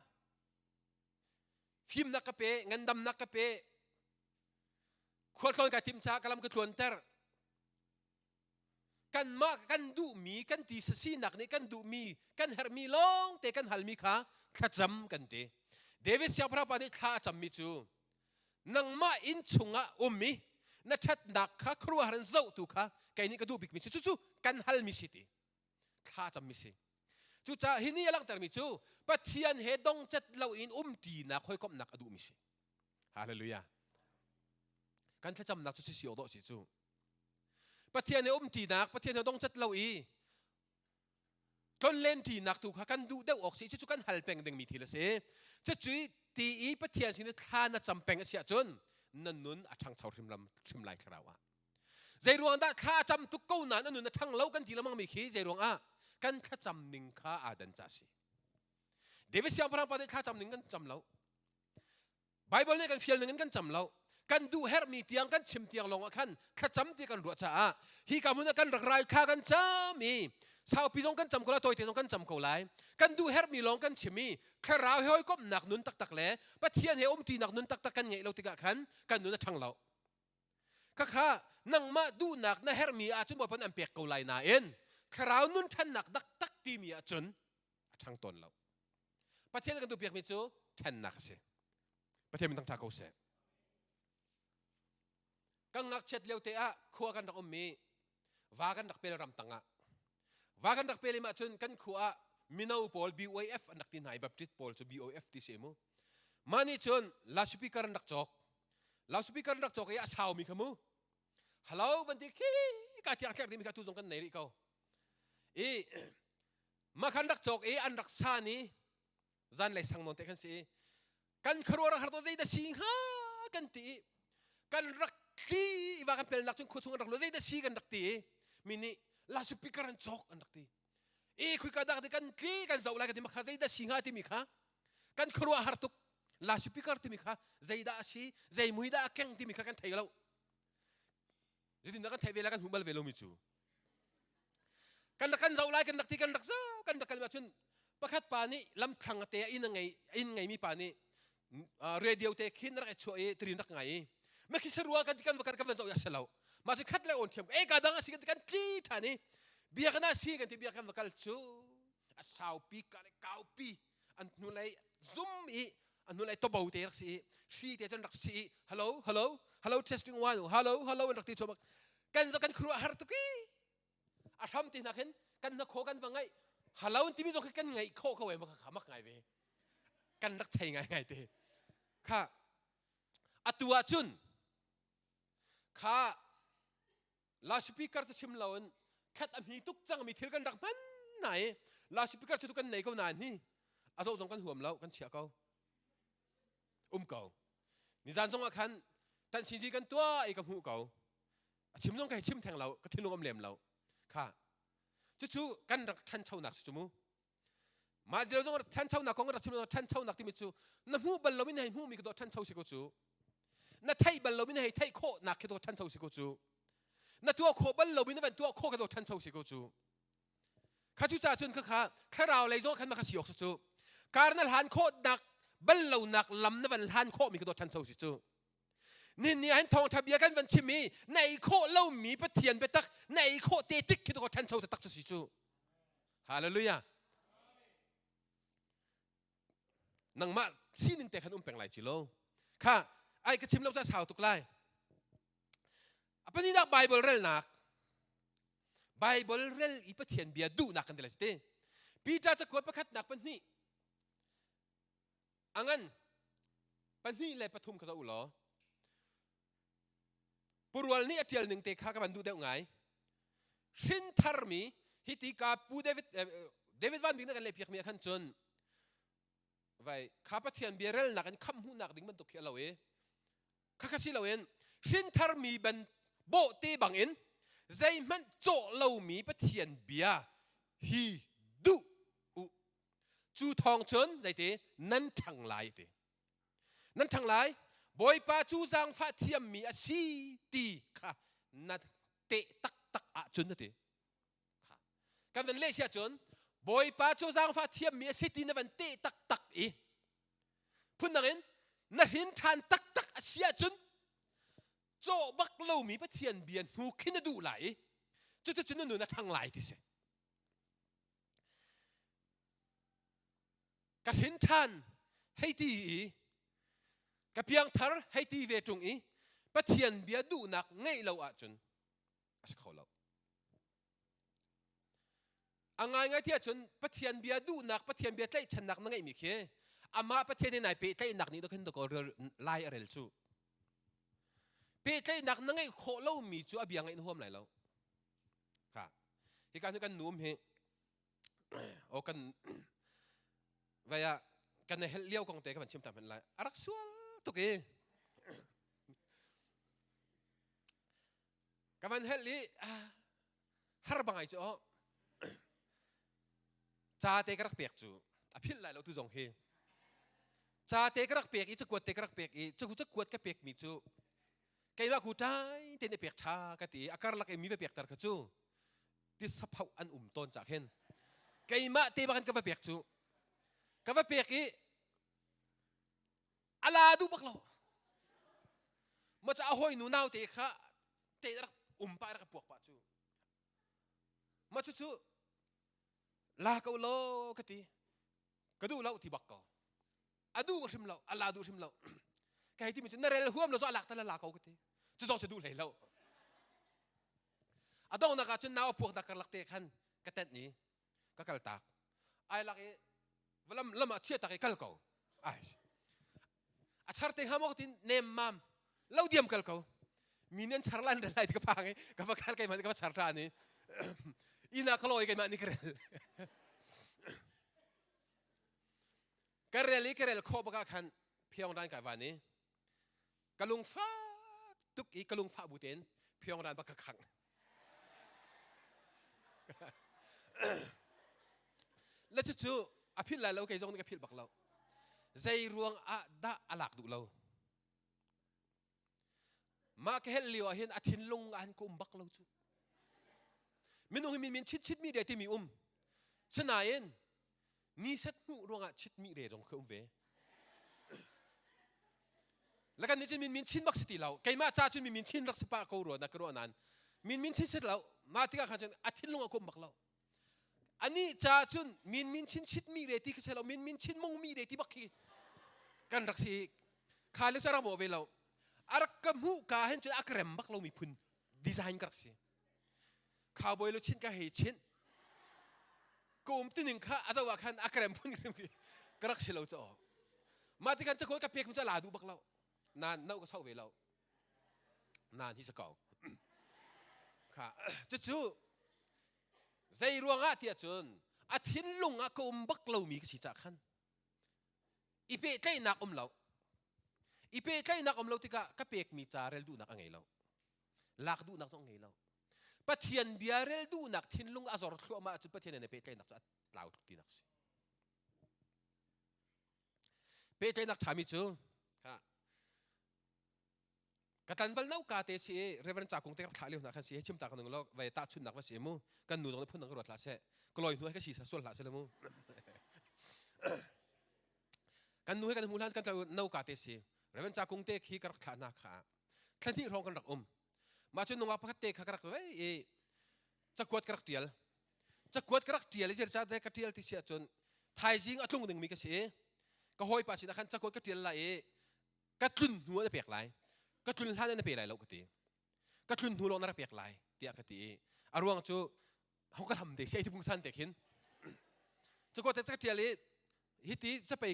fimnak ka pe, ngandamnak ka pe, khualtlawn kai timh caah ka lam ka tluanter. Kanmah kan duhmi, kan ti sinak nih kan duhmi, kan herhmi lawng te kan halmi kha thlacam kan ti. David siangpahrang pa nih thla a cammi cu nangmah inn chungah um i na ṭhatnak kha khuaruahhar in zohtu kha kei nih ka duh bikmi si cucu kan halmi si ti thla cammi si. Cucaah hi nih a langhtermi cu Pathian he dongcat loin umṭinak hawikomhnak a duhmi si. Hallelujah. Kan thlacamnak cu si awk dawh si cu. Pathian he umṭinak, Pathian he dongcat lo i tlonlenṭinak tu kha kan duh deuh awk si. Cucu kan hal peng dingmi thil a si. Cucu ti i Pathian sin i thla na cam peng a si ahcun na nun a ṭhangcho hrim hrim lai thlarau ah. Zei ruang dah thla a cam tuk ko nain a nun a ṭhang lo kan ti lengmang mi khi zei ruang ah kan thlacam ning kha aa dan ca si. David siangpahrang pa nih thlacam ning kan cam lo. Bible nih kan fial ning in kan cam lo. Kan duh herhmi tiang kan chim tiang lawng ah khan thlacam ti kan ruah caah hi ka hmun ah kan rak rai thla kan cam i saupi zong kan cam ko lai tawite zong kan cam ko lai. Kan duh herhmi lawng kan chim i thlarau he hawikomhnak nun taktak le Pathian he umṭinak nun taktak kan ngeih lo tikah khan kan nun a ṭhang lo. Khakha nangmah duhnak na herhmi ahcun Bawipa nih an pek ko lai nain thlarau nun ṭhannak taktak timi ahcun a ṭhang tawn lo. Pathian kan duhpiakmi cu ṭhennak a si. Pathian min thangṭha ko seh. Kan ngakchiat lio te ah khua kan rak ummi va kan rak pel ramtang ah va kan rak pel im ahcun kan khua ah mino pawl BOF an rak ti hna i Baptist pawl cu BOF ti si mu. Mah nih cun loudspeaker an rak cawk. Loudspeaker an rak cawk i a saumi kha mu. Hello van ti khi ka tiang tlerh dimi kha tu zong kan nei rih ko. I mah khan rak cawk i an rak san i. Zanlei sang nawn te khan si i kan khuaruah rak har to zeidah si hnga kan ti i kan rak tli i va kan pelnak cun khua chung an rak lu zeidah si kan rak ti i mi nih loudspeaker an cawk an rak ti e khuika dak ti kan tli kan zoh lai kan ti ma kha zeidah si hnga timi kha kan khuaruah har tuk loudspeaker timi kha zeidah a si zei mui dah a keng timi kha kan thei lo Zeitin dah kan theih ve lai kan hmu bal ve lomi cu. Kan rak kan zoh lai kan rak ti kan rak zoh kan rak kal ahcun pakhat pa nih lamthlang te inn a ngei inn ngeimi pa nih radio te khin rak i chuah i tirin rak ngai i ma khi sarua kan ti kan va kan van zoh ya selo ma cu khat le on thiam e ka dang a si kan ti kan tli than i bia kan si kan ti bia kan va kal cu a saupi ka le kaupi an hnulei zum i an hnulei tobo te rak si i hri te cun rak si i hello hello hello testing one hello hello an rak ti chuak kan zo kan khuruah har tuk i a hram ti hna khin kan na kho kan va ngaih hello timi zong khi kan ngaih kho ko e mak kha mak ngai ve kan rak chei ngai ngai te kha atu ah cun kha loudspeaker cu chim loin khat a hmi tuk cangmi thil kan rak hman nai loudspeaker cu kan nei ko nain hi a zoh zong kan huam lo kan chia ko um ko nizan zong ah khan tan sinzi kan tuah i ka hmuh ko a chim zong ka hei chim theng lo ka thinlung am lem lo kha cucu kan rak ṭhanchonak si cu mu mah zero zong ṭhanchonak kong rak chim lo ṭhanchonak timi cu na hmuh bal lomi na hei hmuhmi ka dawh ṭhancho si ko cu na theih bal lomi na hei theih khawhnak khi dawh ṭhancho si ko cu na tuah khawh bal lomi na van tuah khawh ka dawh ṭhancho si ko cu kha cu ca cun kha thlarau lei zong khan ma kha si awk si cu kar na hlan khawhnak bal lonak lam na van hlan khawhmi ka dawh ṭhancho si cu Nin ni ahhin thawngṭha bia kan van chim i na ei khawh lomi Pathian biatak na ei khawh te tik khi tu ṭhancho taktak cu si cu. Hallelujah. Nangmah sining te khan um peng lai ci lo. Kha ai ka chim lo ca sau tuk lai. A pahnihnak Bible relnak. Bible rel i Pathian bia duhnak kan ti lai te. Peter cakuat pakhatnak pahnih A ngan 2 le 3 kha zoh u law Purual nih a ṭial ning te kha ka van duh deuh ngai. Hrin tharmi hi ti ka Pu David David Van Bik na kan lehpiak mi ah khan cun vai kha Pathian bia relnak in khamh hmuhnak ding bantuk khi a lo i khakha si loin hrin tharmi ban bawhte bangin zeihmanh cawh lomi Pathian bia hi duh u Cu thawng cun zeiti nan ṭhang lai ti. Nan ṭhang lai. Bawipa cu zaangfah thiammi a si ti kha na teh taktak ahcun na ti. Kha. Kan van leh si ahcun Bawipa cu zaangfah thiammi a si ti na van teh taktak i phundang in na hrin ṭhan taktak a si ahcun cawh bak lomi Pathian bia hnu khi na duh lai i cuticun na nun a ṭhang lai ti si. Ka hrin ṭhan hei ti i ka piangthar hei ti ve ṭung i Pathian bia duhnak ngeih lo ahcun a si kho lo. A ngaingai ti ahcun Pathian bia duhnak, Pathian bia tlaihchannak na ngeihmi khi amah Pathian he nai pehtlaihnak nih khin dakaw lai a rel cu. Pehtlaihnak na ngeih khawh lomi cu a bia ngaih na huam lai lo. Kha hika cu kan nu um hi o kan vai ah kan helh lio kong te ka van chim ta hmanh lai a rak sual tuk i ka van helh i har bangai cu oh ca te ka rak pek cu a philh lai lo tu zong hi ca te ka rak pek i cakuat te ka rak pek i cakuat ka pek mi cu keimah khu ṭai tein i pek ṭha ka ti i a karlak i mi va pekter kha cu tisaphoh an um tawn cah khin keimah te bak in ka va pek cu ka va pek i a la duh bak lo ma ca a hawi nu nau te kha te rak um pah rak puak pah cu ma cu cu la ko law ka ti ka duh lo ti bak ko a duh hrim lo a la duh hrim lo ka hei timi cu na rel huam lo zo a lak tal la ko ka ti cu zong cu duh hlei lo a donghnak ah cun nau a puak nak karlak te khan ka tenh i ka kal tak ai lak i lam lam ah chia tak i kal ko ai a char te hnga maw tin nem mam lo diam kal ko mi nih an char lan rel lai ti ka phang i ka va kal keimah nih ka va char ṭhan i inn ah ka lawi keimah nih ka rel. Ka rel i ka rel khawh bak ah khan Pyongyang kai van i ka lungfak tuk i ka lungfah bu tein Pyongyang bak ka khangh. Le cucu a philh lai lo kei zong nih ka philh bak lo. Zei ruang ah dah a lak duh lo? Mah ka helh lio ah hin a thinlung ah hin ka um bak lo cu. Minung hi min min chit chit mi re timi um. Sinain ni set hmuh ruangah chit mi re zong khi um ve. La kan nih cun min min chin bak si ti lo. Keimah ca cun min min chin rak si pah ko rua na ka ruah nain min min chin sit lo. Mah tikah khan cun a thinlung a kum bak lo. Anih ca cun min min chin chit mi re ti khi si lo min min chin mung mi re ti bak khi kan rak si kha le cu rak mawh ve lo. A rak ka hmuh ka hin cun a ka rem bak lo mi phun design ka rak si. Cowboy lu chin ka hei chinh. Ka um tining kha a zoh ah khan a ka rem phun ka rak si lo cu. Mah tikhan cakhawl ka pek mi cu a la duh bak lo. Nan no ka sau ve lo. Nan hi sa ko. Kha cucu zei ruangah tiah cun a thinlung ah ka um bak lomi ka si cah khan i pehtlaihnak um lo. I pehtlaihnak um lo tikah ka pekmi ca rel duhnak a ngei lo. Lak duhnak zong ngei lo. Pathian bia rel duhnak thinlung a zor thluahmah ahcun Pathian he pehtlaihnak cu a tlau tuk tinak si. Pehtlaihnak ṭhami cu ka tlanval no ka te si i Reverend Ca Kung te rak thlah lio hna khan si he chim ta ka nung lo vai ta chunnak va si mu kan nu zong nih phun dang ka ruat hlah seh ka loi hnu ka si sual hlah seh mu kan nu he kan hmu hlan kan no ka te si Reverend Ca Kung te khi ka rak thlah hna kha thla hnih hrawng kan rak um mah cu nungak pakhat te kha ka rak vei i cakuat ka rak tial cakuat ka rak tial i ca te ka tial ti si ahcun thaizing a tlung dingmi ka si i ka hawipa sinah khan cakuat ka tial lai i ka tlun hnu ah na pek lai ka tlun hlan ah na pe lai lo ka ti ka tlun hnu lawng na rak pek lai tiah ka ti i a ruang cu hong ka hlam te si ai ti pungsan te khin cakuat te ka tial i hiti capei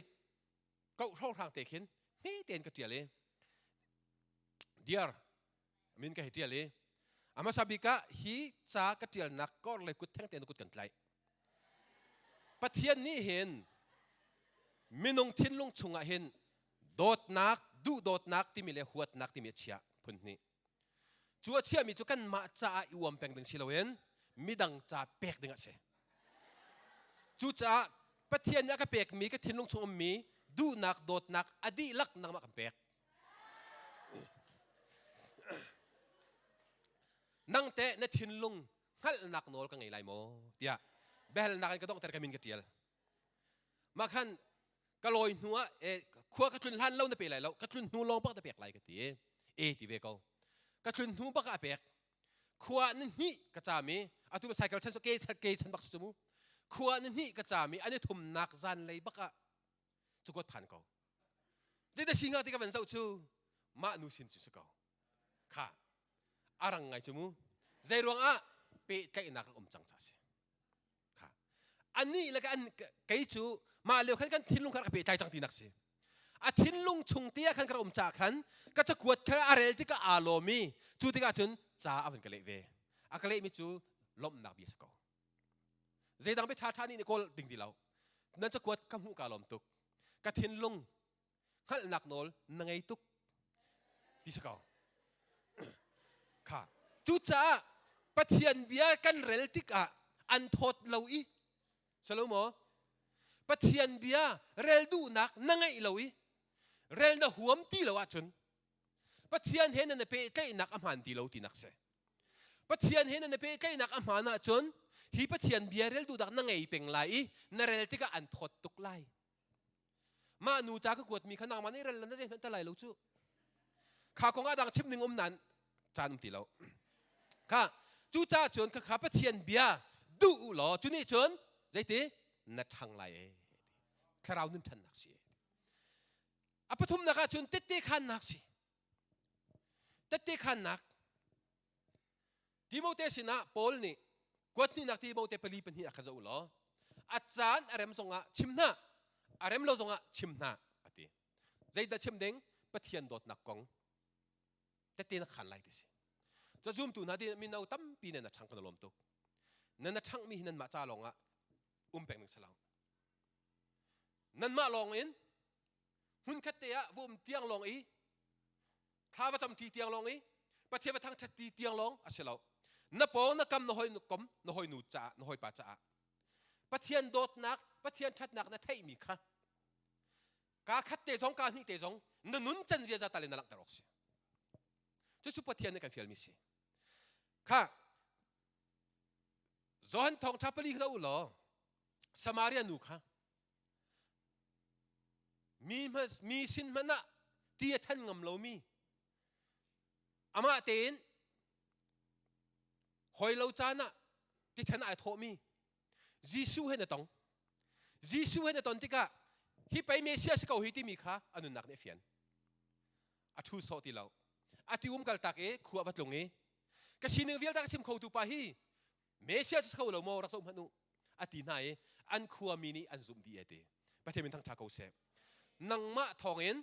ko hrohrang te khin hme tein ka tial i dear min ka hei tial i a hmasa bik ah hi ca ka tialnak kor le kut theng tein kut kan tlaih Pathian nih hin minung thinlung chungah hin dawtnak duhdawtnak timi le huatnak timi a chiah phun hnih cu a chiahmi cu kanmah caah i uam peng ding si loin midang ca pek ding a si cucaah Pathian nih a ka pekmi ka thinlung chung ummi duhnak dawtnak a dihlak nangmah kan pek nang teh na thinlung hngalhnak nawl ka ngei lai maw tiah biahalnak in ka donghter ka min ka tial mah khan ka lawi hnu ah khua ka tlun hlan lo na pe lai lo ka tlun hnu lawng bak na pek lai ka ti e ti ve ko ka tlun hnu bak ah a pek khua ni hnih ka caam i atu cycle chan ke chan ke chan bak cu mu khua ni hnih ka caam i ani thumnak zan lei bak ah cukot phan ko zeite si nga ti ka van zoh cu mah nu sin cu si ko kha arang ngai cu mu zei ruang ah pehtlaihnak rak um cang ca si kha anih le an kei cu mah lio khan kan thinlung kha rak pehtlai cang tinak si a thinlung chung te ah khan ka um ca khan ka cakuat kha a rel tikah aa lawm i cu tikah cun ca a van ka leh ve a ka lehmi cu lawmhnak bia si ko zeidang bia ṭha ṭha nih nih kawl ding ti lo nan cakuat ka hmuh ka lawm tuk ka thinlung hngalhnak nawl na ngei tuk ti si ko kha cucaah Pathian bia kan rel tikah an thawt lo i salo maw Pathian bia rel duhnak na ngeih lo i rel na huam ti lo ahcun Pathian he nan i pehtlaihnak a hmaan ti lo tinak si. Pathian he nan i pehtlaihnak a hmaan ahcun hi Pathian bia rel duhnak na ngei peng lai i na rel tikah an thawt tuk lai. Mah nu ca ka kuatmi kha nangmah nih rel na zeihmanh ta lai lo cu. Kha kong ah dang chim ning um nan caan um ti lo. Kha cucaah cun khakha Pathian bia duh u law cu nih cun zeiti na ṭhang lai e. Thlarau nun ṭhannak si. A pathumnak ah cun tette khannak si. Tette khannak. Timote sinah Paul nih kuathnihnak Timote pali pahnih ah kha zoh u law a caan a rem zongah chim hna a rem lo zongah chim hna a ti. Zeidah chim ding? Pathian dawtnak kong tette na khan lai ti si. Cu zumtu hna ti mino tampi nan a ṭhang kan lawm tuk. Nan a ṭhangmi hi nanmah ca lawngah um peng ding si lo. Nanmah lawng in hmunkhat te ah va um tiang lawng i thla va cam ṭi tiang lawng i Pathian va thangṭhat ti tiang lawng a si lo. Na pawng na kam na hoi kom na hoi nu caah na hawipa caah Pathian dawtnak Pathian ṭhatnak na theihmi kha kaa khat te zong kaa hnih te zong na nun can ziaza tal in na langhter awk si. Cucu Pathian nih kan fialmi si. Kha Johan thawngṭha pali kha u law Samaria nu kha mi mi sin hmanh ah ti a than ngam lomi amah tein hoi lo caan ah ti than ai thawhmi Jesuh he na tong Jesuh he na ton tikah hi pei Messiah si ko hi timi kha a nunnak nih a fian a thu sawh ti lo a ti um kal tak i khua va tlung i ka sining vialte ka chim kho tu pa hi Messiah cu kho lo maw rak zoh hmanh u a ti hna i an khuami nih an zumh dih e ti Pathian min thangṭha ko seh nangmah thawngin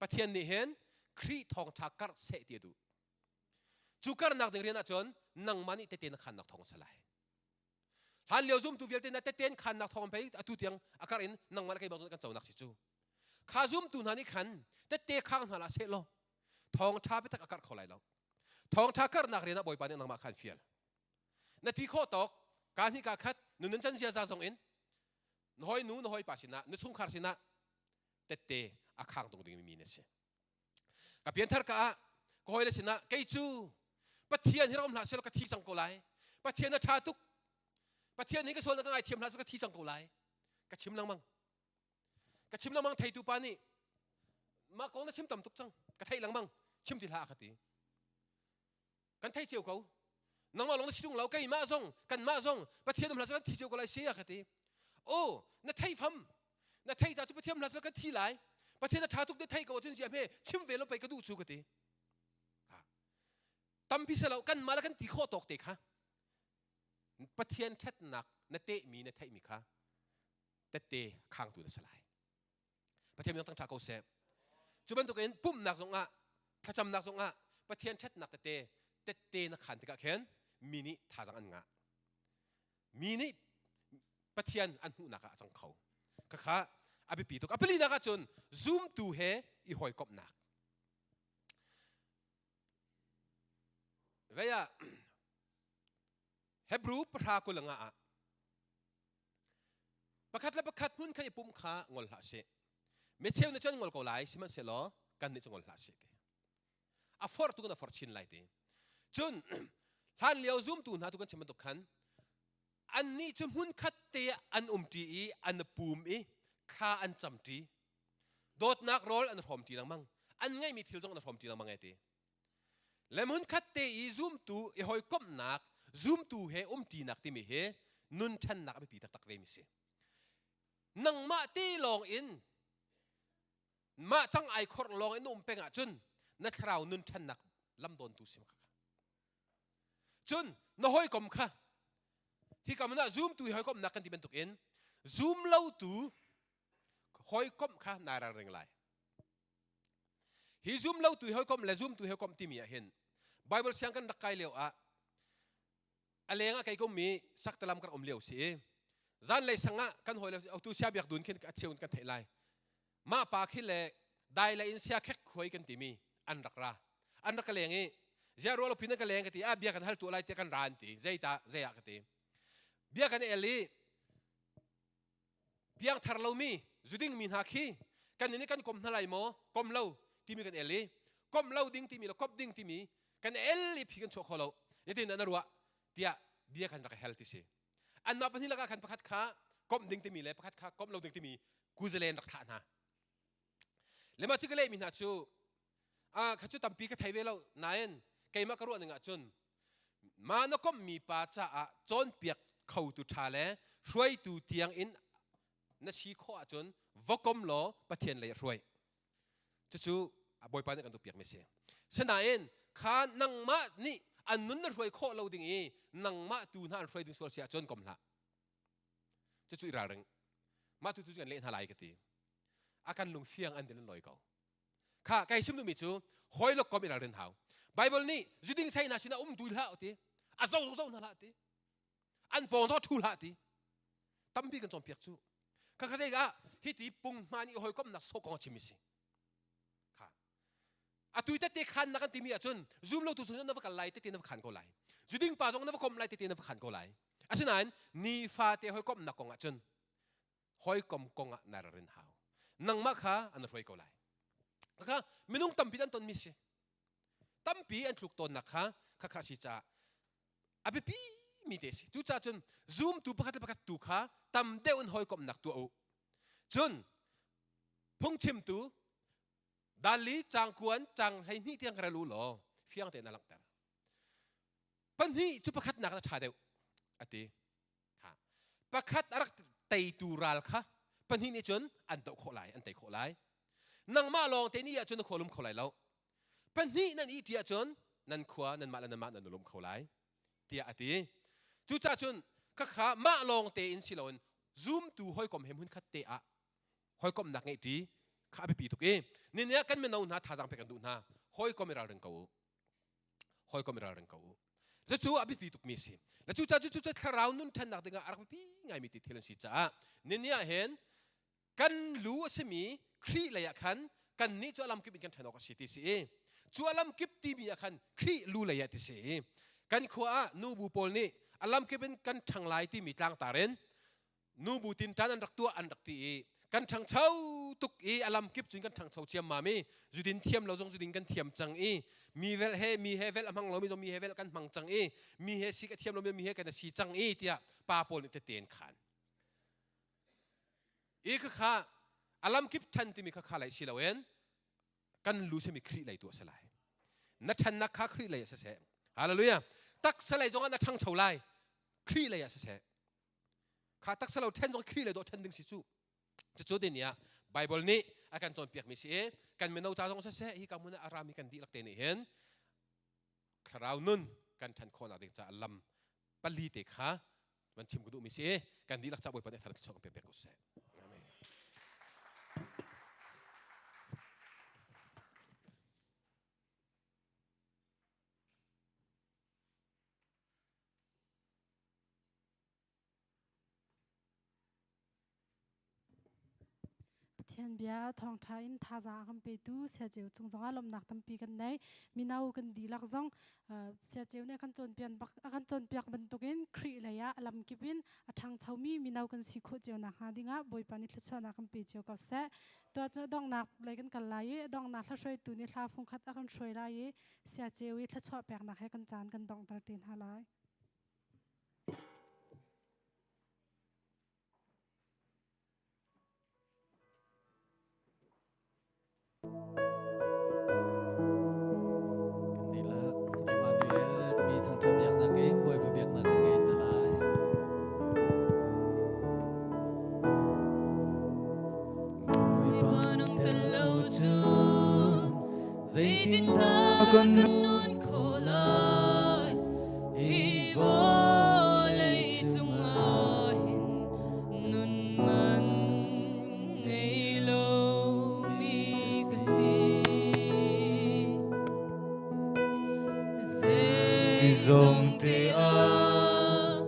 Pathian nih hin Khrih thawngṭha karh seh ti a duh cu karnak ding rian ahcun nangmah nih tete na khannak thawng a si lai hlan lio zumtu vialte na teten khannak thawng pei atu tiang a kar in nangmah le keimah kan conak si cu kha zumtu hna nih khan tette khang hna la seh law thawngṭha biatak a karh kho lai lo thawngṭha karhnak rian ah Bawipa nih nangmah khan fial na ti khawh tawk ka hnih ka khat nun can ziaza zong in na hoi nu na hoi pa sinah na chungkhar sinah tette a khang tung ding mi na si ka pianthar ka ah ka hoi le sinah kei cu Pathian hi ram hlah sel ka thi cang ko lai Pathian a tha tuk Pathian hi ka sual na ka ngaithiam hlah sel ka thi cang ko lai ka chim lengmang ka chim lengmang theitu pa nih mah kong na chim tam tuk cang ka theih lengmang chim ti hlah ka ti kan thei cio ko nangmah lawng na si tung lo keimah zong kanmah zong Pathian um hlah kan thi cio ko lai si a ka ti o na thei fam na thei ca cu Pathian hlah kan thi lai Pathian a tha tuk de thei ko cun zia hme chim ve lo pei ka duh cu ka ti tampi se lo kan mah le kan ti khawh tawk te kha Pathian ṭhatnak na tehmi na theihmi kha tette khangtu na si lai Pathian min thangṭha ko seh. Cu bantukin pumhnak zongah thlacamnak zongah Pathian ṭhatnak tete tette na khan tikah khin mi nih thazaang an ngah. Mi nih Pathian an hmuhnak ah a cang kho. Khakha a biapi tuk. A palinak ahcun zumtu he i hawikomhnak. Vei ah Hebrew pahra kul nga ah pakhat le pakhat hmun khat i pum kha ngol hlah sih. Micheu nih cun ngol ko lai sihmanhsehlaw kan nih cu ngol hlah sih ti. A forh tu kan a forh chin lai ti. Cun hlan lio zumtu hna tu kan chim bantuk khan annih cu hmun khat te an umṭi i an pum i thla an camṭi. Dawtnak rawl an hrawmṭi lengmang. An ngeihmi thil zong an hrawmṭi lengmang e ti. Le hmunkhat te i zumtu i hawikomhnak, zumtu he umṭinak timi hi nun ṭhannak a biapi taktak ve mi si. Nangmah te lawng in mah cang ai khor lawng in um peng ahcun na thlarau nun ṭhannak lam dawntu si kha. Cun na hawikom kha hi kam ah zumtu hi hawikomhnak kan ti bantukin zum lotu hawikomh kha naa ralring lai. Hi zum lotu hawikom le zumtu hawikom timi ah hin Bible siang kan rak kai lio ah a leng ah kei kum mi saktalam kan um lio si i zanlei sang ah kan hawi le autu sia biak dun khin a cheu kan theih lai mah pa khi le dai le in sia khek khuai kan timi an rak ra an rak ka leng i zia rual pin ka leng ka ti a bia kan hal tu lai te kan ra an ti zei ta zei ah ka ti bia kan el i piangthar lomi zuding mi hna khi kan nih kan kom hna lai maw kom lo timi kan el i kom lo ding timi le kop ding timi kan el i phi kan chuah kho lo yatin na ruah tiah bia kan rak hel ti si anmah pahnih lakah khan pakhat kha komh ding timi le pakhat kha komh lo ding timi kuzalen rak thlah hna lema cu ka lehmi hna cu a kha cu tampi ka thei ve lo nain keimah ka ruah ning ahcun mah na komhmi pa caah cawnpiak khotu ṭha le hruaitu tiang in na si khawh ahcun va kom law Pathian lei a hruai cucu Bawipa nih kan duhpiak mi si sinain kha nangmah nih an nun na hruai khawh lo ding i nangmah tu hna an hruai ding sual si ahcun kom hlah cucu i ralring mah tu tu kan leh hna lai ka ti a kan lung fiang an din loi ko kha kai sim duhmi cu hoi lok kom i ralrin hau Bible nih zuding sei hna sinah um tu hlah ti a zo zo hna hlah ti an pawng zo thu hlah ti tampi kan cawnpiak cu. Kha kha zei ah hi ti punghman i hawikomnak sawh kong a chim si. Kha. Atu tette khan na kan timi ahcun zum lo tu chung na va kal lai tete na va khan ko lai. Zuding pa zong na va komh lai tete na va khan ko lai. Asinain nifate hawikomnak kong ahcun hawikom kong ah na rin hau. Nangmah kha an hruai ko lai. Kha minung tampi an tonmi si. Tampi an tluk tawnnak kha kha kha si caah a biapi mi te si. Cucaah cun zumtu pakhat le pakhat tu kha tam deuh in hawikomhnak tuah u. Cun phungchimtu dalli cangkuan cang 12 tiang rel u law fiang tein a langhter. Pahnih cu pakhatnak a ṭha deuh a ti. Kha pakhat a rak teitu ral kha pahnih nih cun an doh khawh lai, an tei khawh lai. Nangmah lawng te nih ahcun na khua lum kho lai lo. Pahnih nan i ṭi ahcun nan khua nanmah le nanmah nan lum kho lai tiah a ti. Cucaah cun khakha mah lawng tein si loin zumtu hawikom he hmunkhat te ah hawikomhnak ngeih ṭi kha a biapi tuk i nini ah kan mino hna thazaang pek kan duh hna. Hawikom i ralring ko u. Hawikom i ralring ko u. Cucu a biapi tukmi a si. Le cucaah cu cu thlarau nun ṭhannak dingah a rak biapi ngaimi ti thil an si caah nini ah hin kan lu a simi Khrih lei ah khan kannih cu a lamkip in kan ṭhen awk a si ti si i cu a lamkip timi ah khan Khrih lu lei ah ti si i kan khua ah nubu pawl nih a lamkip in kan ṭhang lai timi tlangtar in nubu tinṭan an rak tuah an rak ti i kan ṭhangcho tuk i a lamkip cun kan ṭhangcho ciammam i zudin thiam lo zong zudin kan thiam cang i mi vel he mi he vel a hmang lomi zong mi he vel kan hmang cang i mi he si ka thiam lomi mi he kan si cang i tiah pa pawl nih tete an khan i khakha a lamkip ṭhan timi khakha lai si loin kan lu simi Khrih lei tu a si lai. Na ṭhannak kha Khrih lei ah siseh. Hallelujah. Taksa lei zongah na ṭhangcho lai. Khrih lei ah siseh. Kha taksa lo ṭhen zong Khrih lei dawh ṭhen ding si cu. Cucu ti nih ah Bible nih a kan cawnpiakmi si i kan mino ca zong siseh hi ka hmun ah a rami kan dihlak te nih hin thlarau nun kan ṭhan khawhnak ding caah lam pali te kha van chim ka duhmi si kan dihlak ca Bawipa nih thar thluachuah kan pe pek ko seh. Amen. Pathian bia thawngṭha in thazaang a kan petu Siaceu cung zongah lawmhnak tampi kan nei. Mino kan dihlak zong Siaceu nih a kan cawnpiak bak a kan cawnpiak bantukin Khrih lei ah a lamkip in a ṭhangchomi mino kan si khawh cio nakhnga dingah Bawipa nih thluachuahnak kan pe cio ko seh. Tuah cu a donghnak lei kan kal lai i a donghnak hlahruaitu nih hla fungkhat a kan hruai lai i Siaceu i thluachuah peknak he kan caan kan donghter te hna lai. Kan dihlak Emmanuel timi thangṭhat biaknak in Bawipa biaknak kan ngei hna lai. Bawipa nang tel lo cun zeitindah kan nun khawh lai? Hi vawlei cungah hin nun man ngei lomi ka si. Zeizong te ah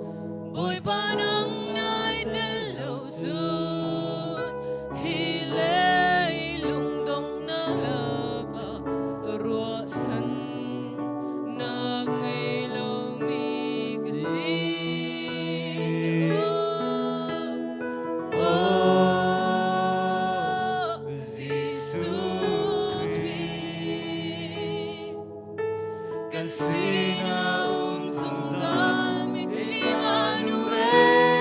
Bawipa nang nai tel lo cun hi leilung donghnak lakah ruahchan nak ngei lomi ka si. Oh, Jesuh Khrih, kan sinah um zungzal mi Emmanuel.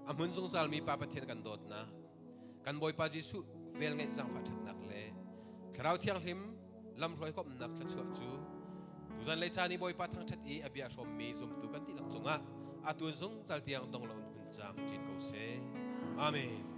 A hmun zungzalmi Pa Pathian kan dawtnak, kan Bawipa Jesuh velngeih zaangfah ṭhatnak le Thlarau Thianghlim lamhruai komhnak thluachuah cu tuzan lei caan i Bawipa thangṭhat i a bia hrawmmi zumtu kan dihlak cungah atu zungzal tiang dong loin hun caam chin ko seh. Amen.